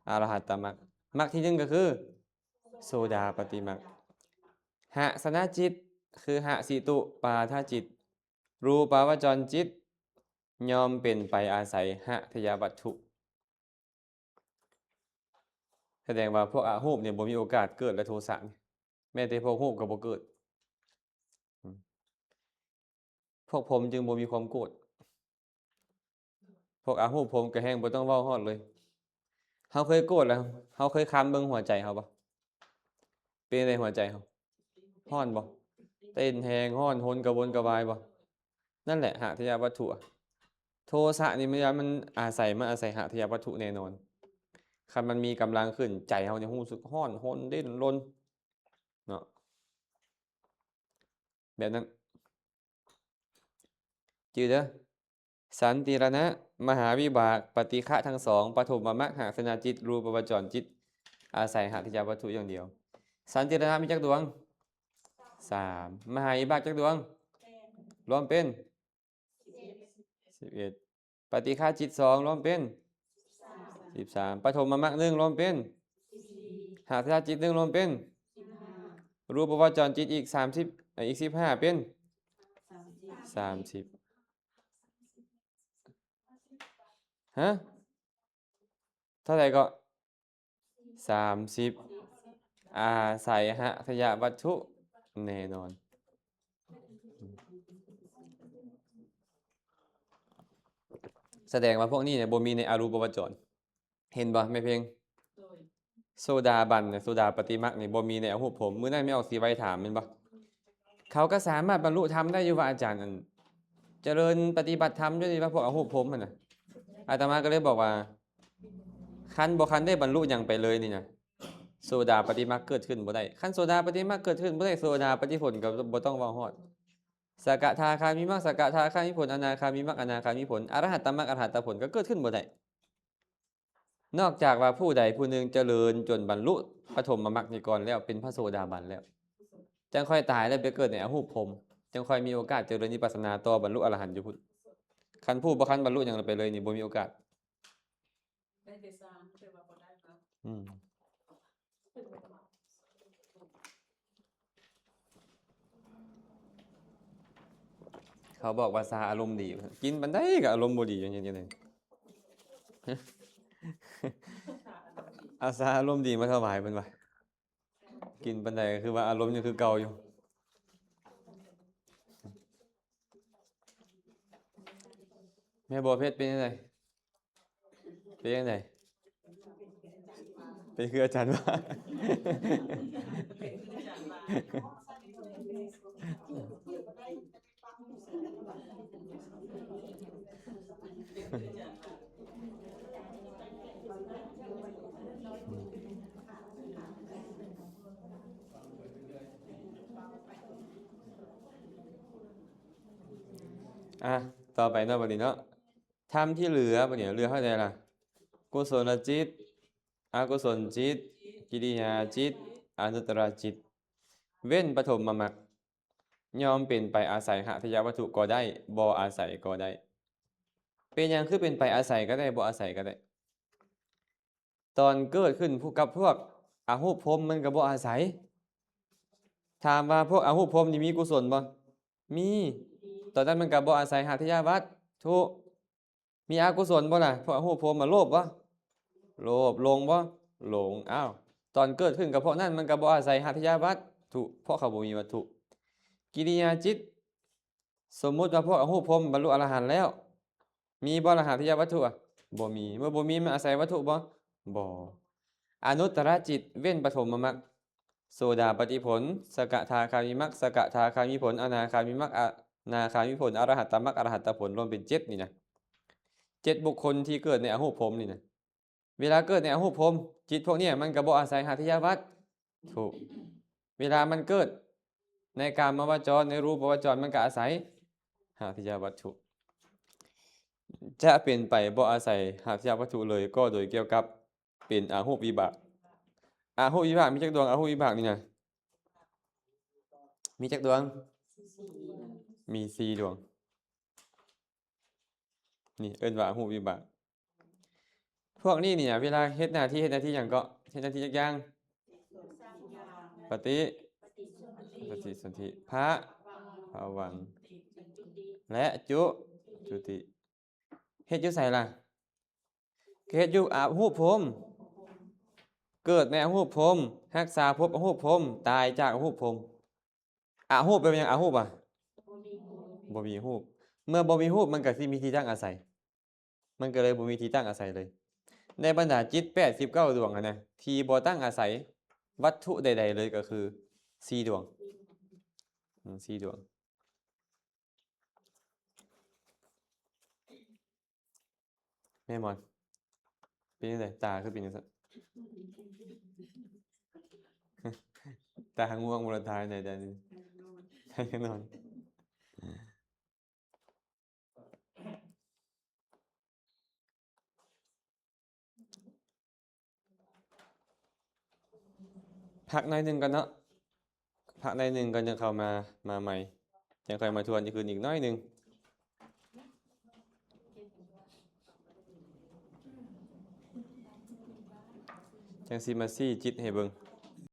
ອະລະຫັດຕະມັກ. ມັກທີໜຶ່ງກໍຄື ໂສດາປະຕິມັກ. ຫະສະນະຈິດ ຄື ຫະສິຕຸປາທະຈິດ ຮູປາວະຈອນຈິດ ຍ່ອມເປັນໄປອາໄສຫະທະຍະວັດຖຸ. ສະແດງວ່າພວກອະຮູບນີ້ບໍ່ມີໂອກາດເກີດແລະ ໂທສະນີ້ ແມ້ແຕ່ພວກຮູບກໍບໍ່ເກີດ. ອືມ ພວກພົມຈຶ່ງບໍ່ມີຄວາມໂກດ. ພວກອະຮູບພົມກໍແຮ່ງບໍ່ຕ້ອງເວົ້າຮອດເລີຍ. ເຮົາເຄີຍໂກດແລ້ວ ເຮົາເຄີຍຄຳເບິ່ງຫົວໃຈເຮົາບໍ່? ເປັນໃດຫົວໃຈເຮົາ? ຮ້ອນບໍ່? ເຕັ້ນແຮງ, ຮ້ອນ, ຮົນກະວົນກະວາຍບໍ່? ນັ້ນແຫຼະ ຫະທະຍະວັດຖຸ. ໂທສະນີ້ມັນ ມັນອາໄສ ມັນອາໄສຫະທະຍະວັດຖຸແນ່ນອນ. ຄັນມັນມີກຳລັງຂຶ້ນ ໃຈເຮົານີ້ຮູ້ສຶກຮ້ອນ, ຮົນ, ເດັ່ນ, ລົນເນາະ ແບບນັ້ນ. ຈື່ເດີ ສັນຕິລະນະ, ມະຫາວິບາກ, ປະຕິຄະທັງສອງ, ປະຖົມມະມັກ, ຫາສະນະຈິດ, ຮູບປະວະຈອນຈິດ ອາໄສຫະທະຍະວັດຖຸຢ່າງດຽວ. ສັນຕິລະນະມີຈັກດວງ? ສາມ. ມະຫາວິບາກຈັກດວງ? ລວມເປັນ ສິບເອັດ. ປະຕິຄະຈິດສອງລວມເປັນ ສິບສາມ. ປະຖົມມະມັກໜຶ່ງລວມເປັນ ສິບສີ່. ຫາສະນະຈິດໜຶ່ງລວມເປັນ ສິບຫ້າ. ຮູບປະວະຈອນຈິດອີກສາມສິບ ເອີ ອີກສິບຫ້າເປັນ ສາມສິບ. ສາມສິບ. ຮະ? ເທົ່າໃດເກາະ? ສາມສິບ. ອາໄສຫະທະຍະວັດຖຸແນ່ນອນ. ສະແດງວ່າພວກນີ້ເນຍບໍ່ມີໃນອະຮູບປະວະຈອນ. ເຫັນບໍ່ແມ່ເພັງ? ໂສດາບັນ ໂສດາປະຕິມັກນີ້ບໍ່ມີໃນອະຮູບພົມ. ມື້ນັ້ນແມ່ອອກສີໄວຖາມແມ່ນບໍ່? ເຂົາກໍສາມາດບັນລຸທຳໄດ້ຢູ່ວ່າ ອາຈານ ອັນ ຈະເລີນປະຕິບັດທຳຢູ່ນີ້ວ່າພວກອະຮູບພົມຫັ້ນນະ. ອາດຕະມາກໍເລີຍບອກວ່າ ຄັນບໍ່ ຄັນໄດ້ບັນລຸຫຍັງໄປເລີຍນີ້ນະ ໂສດາປະຕິມັກເກີດຂຶ້ນບໍ່ໄດ້. ຄັນໂສດາປະຕິມັກເກີດຂຶ້ນບໍ່ໄດ້ ໂສດາປະຕິຜົນກໍບໍ່ຕ້ອງເວົ້າຮອດ. ສະກະທາຄາມີມັກ ສະກະທາຄາມີຜົນ ອະນາຄາມີມັກ ອະນາຄາມີຜົນ ອະລະຫັດຕະມັກ ອະລະຫັດຕະຜົນ ກໍເກີດຂຶ້ນບໍ່ໄດ້. ນອກຈາກວ່າຜູ້ໃດຜູ້ໜຶ່ງຈະເລີນຈົນບັນລຸປະຖົມມະມັກນີ້ກ່ອນແລ້ວ ເປັນພະໂສດາບັນແລ້ວ ຈັ່ງຄ່ອຍຕາຍແລ້ວໄປເກີດໃນອະຮູບພົມ ຈັ່ງຄ່ອຍມີໂອກາດຈະເລີນວິປັດສະນາຕໍ່ບັນລຸອະລະຫັນຢູ່ພຸ້ນ. ຄັນຜູ້ບໍ່ ຄັນບັນລຸຫຍັງໄປເລີຍນີ້ ບໍ່ມີໂອກາດ. ໄດ້ແຕ່ຊາ ແຕ່ວ່າບໍ່ໄດ້ເນາະ. ອືມ ເຂົາບອກວ່າຊາອາລົມດີ ກິນປານໃດກໍອາລົມບໍ່ດີຢູ່ນີ້ເລີຍ. ເອົາຊາອາລົມດີມາຖວາຍເພິ່ນວ່າ ກິນປານໃດກໍຄືວ່າອາລົມຍັງຄືເກົ່າຢູ່. ແມ່ບໍ່ເພັດເປັນຈັ່ງໃດ? ເປັນຈັ່ງໃດ? ເປັນຄືອາຈານວ່າ. ອ່ະ ຕໍ່ໄປເນາະ ບັດນີ້ເນາະ ທຳທີ່ເຫຼືອ ບັດນີ້ເຫຼືອເທົ່າໃດລະ? ກຸສົນລະຈິດ, ອະກຸສົນຈິດ, ກິລິຍາຈິດ, ອະນຸດຕະລະຈິດ ເວັ້ນປະຖົມມະມັກ. ຍ່ອມເປັນໄປອາໄສຫະທະຍະວັດຖຸກໍໄດ້, ບໍ່ອາໄສກໍໄດ້. ເປັນຫຍັງຄືເປັນໄປອາໄສກໍໄດ້, ບໍ່ອາໄສກໍໄດ້? ຕອນເກີດຂຶ້ນຜູ້ກັບພວກອະຮູບພົມມັນກໍບໍ່ອາໄສ. ຖາມວ່າພວກອະຮູບພົມນີ້ມີກຸສົນບໍ່? ມີ. ຕອນນັ້ນມັນກໍບໍ່ອາໄສຫະທະຍະວັດຖຸ. ມີອະກຸສົນບໍ່ລະ? ພວກອະຮູບພົມມາໂລບບໍ່? ໂລບ. ຫຼົງບໍ່? ຫຼົງ. ອ້າວ ຕອນເກີດຂຶ້ນກັບພວກນັ້ນ ມັນກໍບໍ່ອາໄສຫະທະຍະວັດຖຸ ເພາະເຂົາບໍ່ມີວັດຖຸ. ກິລິຍາຈິດ ສົມມຸດວ່າພວກອະຮູບພົມບັນລຸອະລະຫັນແລ້ວ ມີບໍ່ລະຫະທະຍະວັດຖຸ? ບໍ່ມີ. ເມື່ອບໍ່ມີ ມັນອາໄສວັດຖຸບໍ່? ບໍ່. ອະນຸດຕະລະຈິດ ເວັ້ນປະຖົມມະມັກ. ໂສດາປະຕິຜົນ, ສະກະທາຄາມີມັກ, ສະກະທາຄາມີຜົນ, ອະນາຄາມີມັກ, ອະນາຄາມີຜົນ, ອະລະຫັດຕະມັກ, ອະລະຫັດຕະຜົນ ລວມເປັນເຈັດນີ້ນະ. ເຈັດບຸກຄົນທີ່ເກີດໃນອະຮູບພົມນີ້ນະ. ເວລາເກີດໃນອະຮູບພົມ, ຈິດພວກເນີ້ຍມັນກໍບໍ່ອາໄສຫະທະຍະວັດຖຸ. ເວລາມັນເກີດໃນກາມະວະຈອນ, ໃນຮູບປະວະຈອນ, ມັນກໍອາໄສຫະທະຍະວັດຖຸ. ຈະເປັນໄປບໍ່ອາໄສຫະທະຍະວັດຖຸເລີຍ ກໍໂດຍກ່ຽວກັບ ເປັນອະຮູບວິບາກ. ອະຮູບວິບາກມີຈັກດວງ? ອະຮູບວິບາກນີ້ນະ ມີຈັກດວງ? ມີສີ່ດວງ. ນີ້ເອີ້ນວ່າອະຮູບວິບາກ. ພວກນີ້ນີ້ນະ ເວລາເຮັດໜ້າທີ່, ເຮັດໜ້າທີ່ຫຍັງເກາະ? ເຮັດໜ້າທີ່ຈັກຢ່າງ? ປະຕິ, ປະຕິສົນທິ, ພະ, ພະວັງ ແລະ ຈຸ, ຈຸຕິ. ເຮັດຢູ່ໃສລະ? ເຮັດຢູ່ອະຮູບພົມ. ເກີດໃນອະຮູບພົມ, ຮັກສາພົບອະຮູບພົມ, ຕາຍຈາກອະຮູບພົມ. ອະຮູບແປວ່າຫຍັງ? ອະຮູບອະ? ບໍ່ມີຮູບ. ເມື່ອບໍ່ມີຮູບ ມັນກໍຊິມີທີ່ຕັ້ງອາໄສ. ມັນກໍເລີຍບໍ່ມີທີ່ຕັ້ງອາໄສເລີຍ. ໃນບັນດາຈິດແປດສິບເກົ້າດວງຫັ້ນນະ ທີ່ບໍ່ຕັ້ງອາໄສວັດຖຸໃດໆເລີຍ ກໍຄືສີ່ດວງ. ອືມ ສີ່ດວງ. ແມ່ມອນ ເປັນຈັ່ງໃດ? ຕາຄືເປັນຈັ່ງຊັ້ນ? ຕາງ່ວງບໍ່ລະ? ຕາແນວໃດ? ຕາຢາກນອນ. ພັກໜ້ອຍໜຶ່ງກ່ອນເນາະ, ພັກໜ້ອຍໜຶ່ງກ່ອນ ຈັ່ງເຂົ້າມາ ມາໃໝ່, ຈັ່ງຄ່ອຍມາທວນຄືນອີກໜ້ອຍໜຶ່ງ, ຈັ່ງຊິມາຊີ້ຈິດໃຫ້ເບິ່ງ.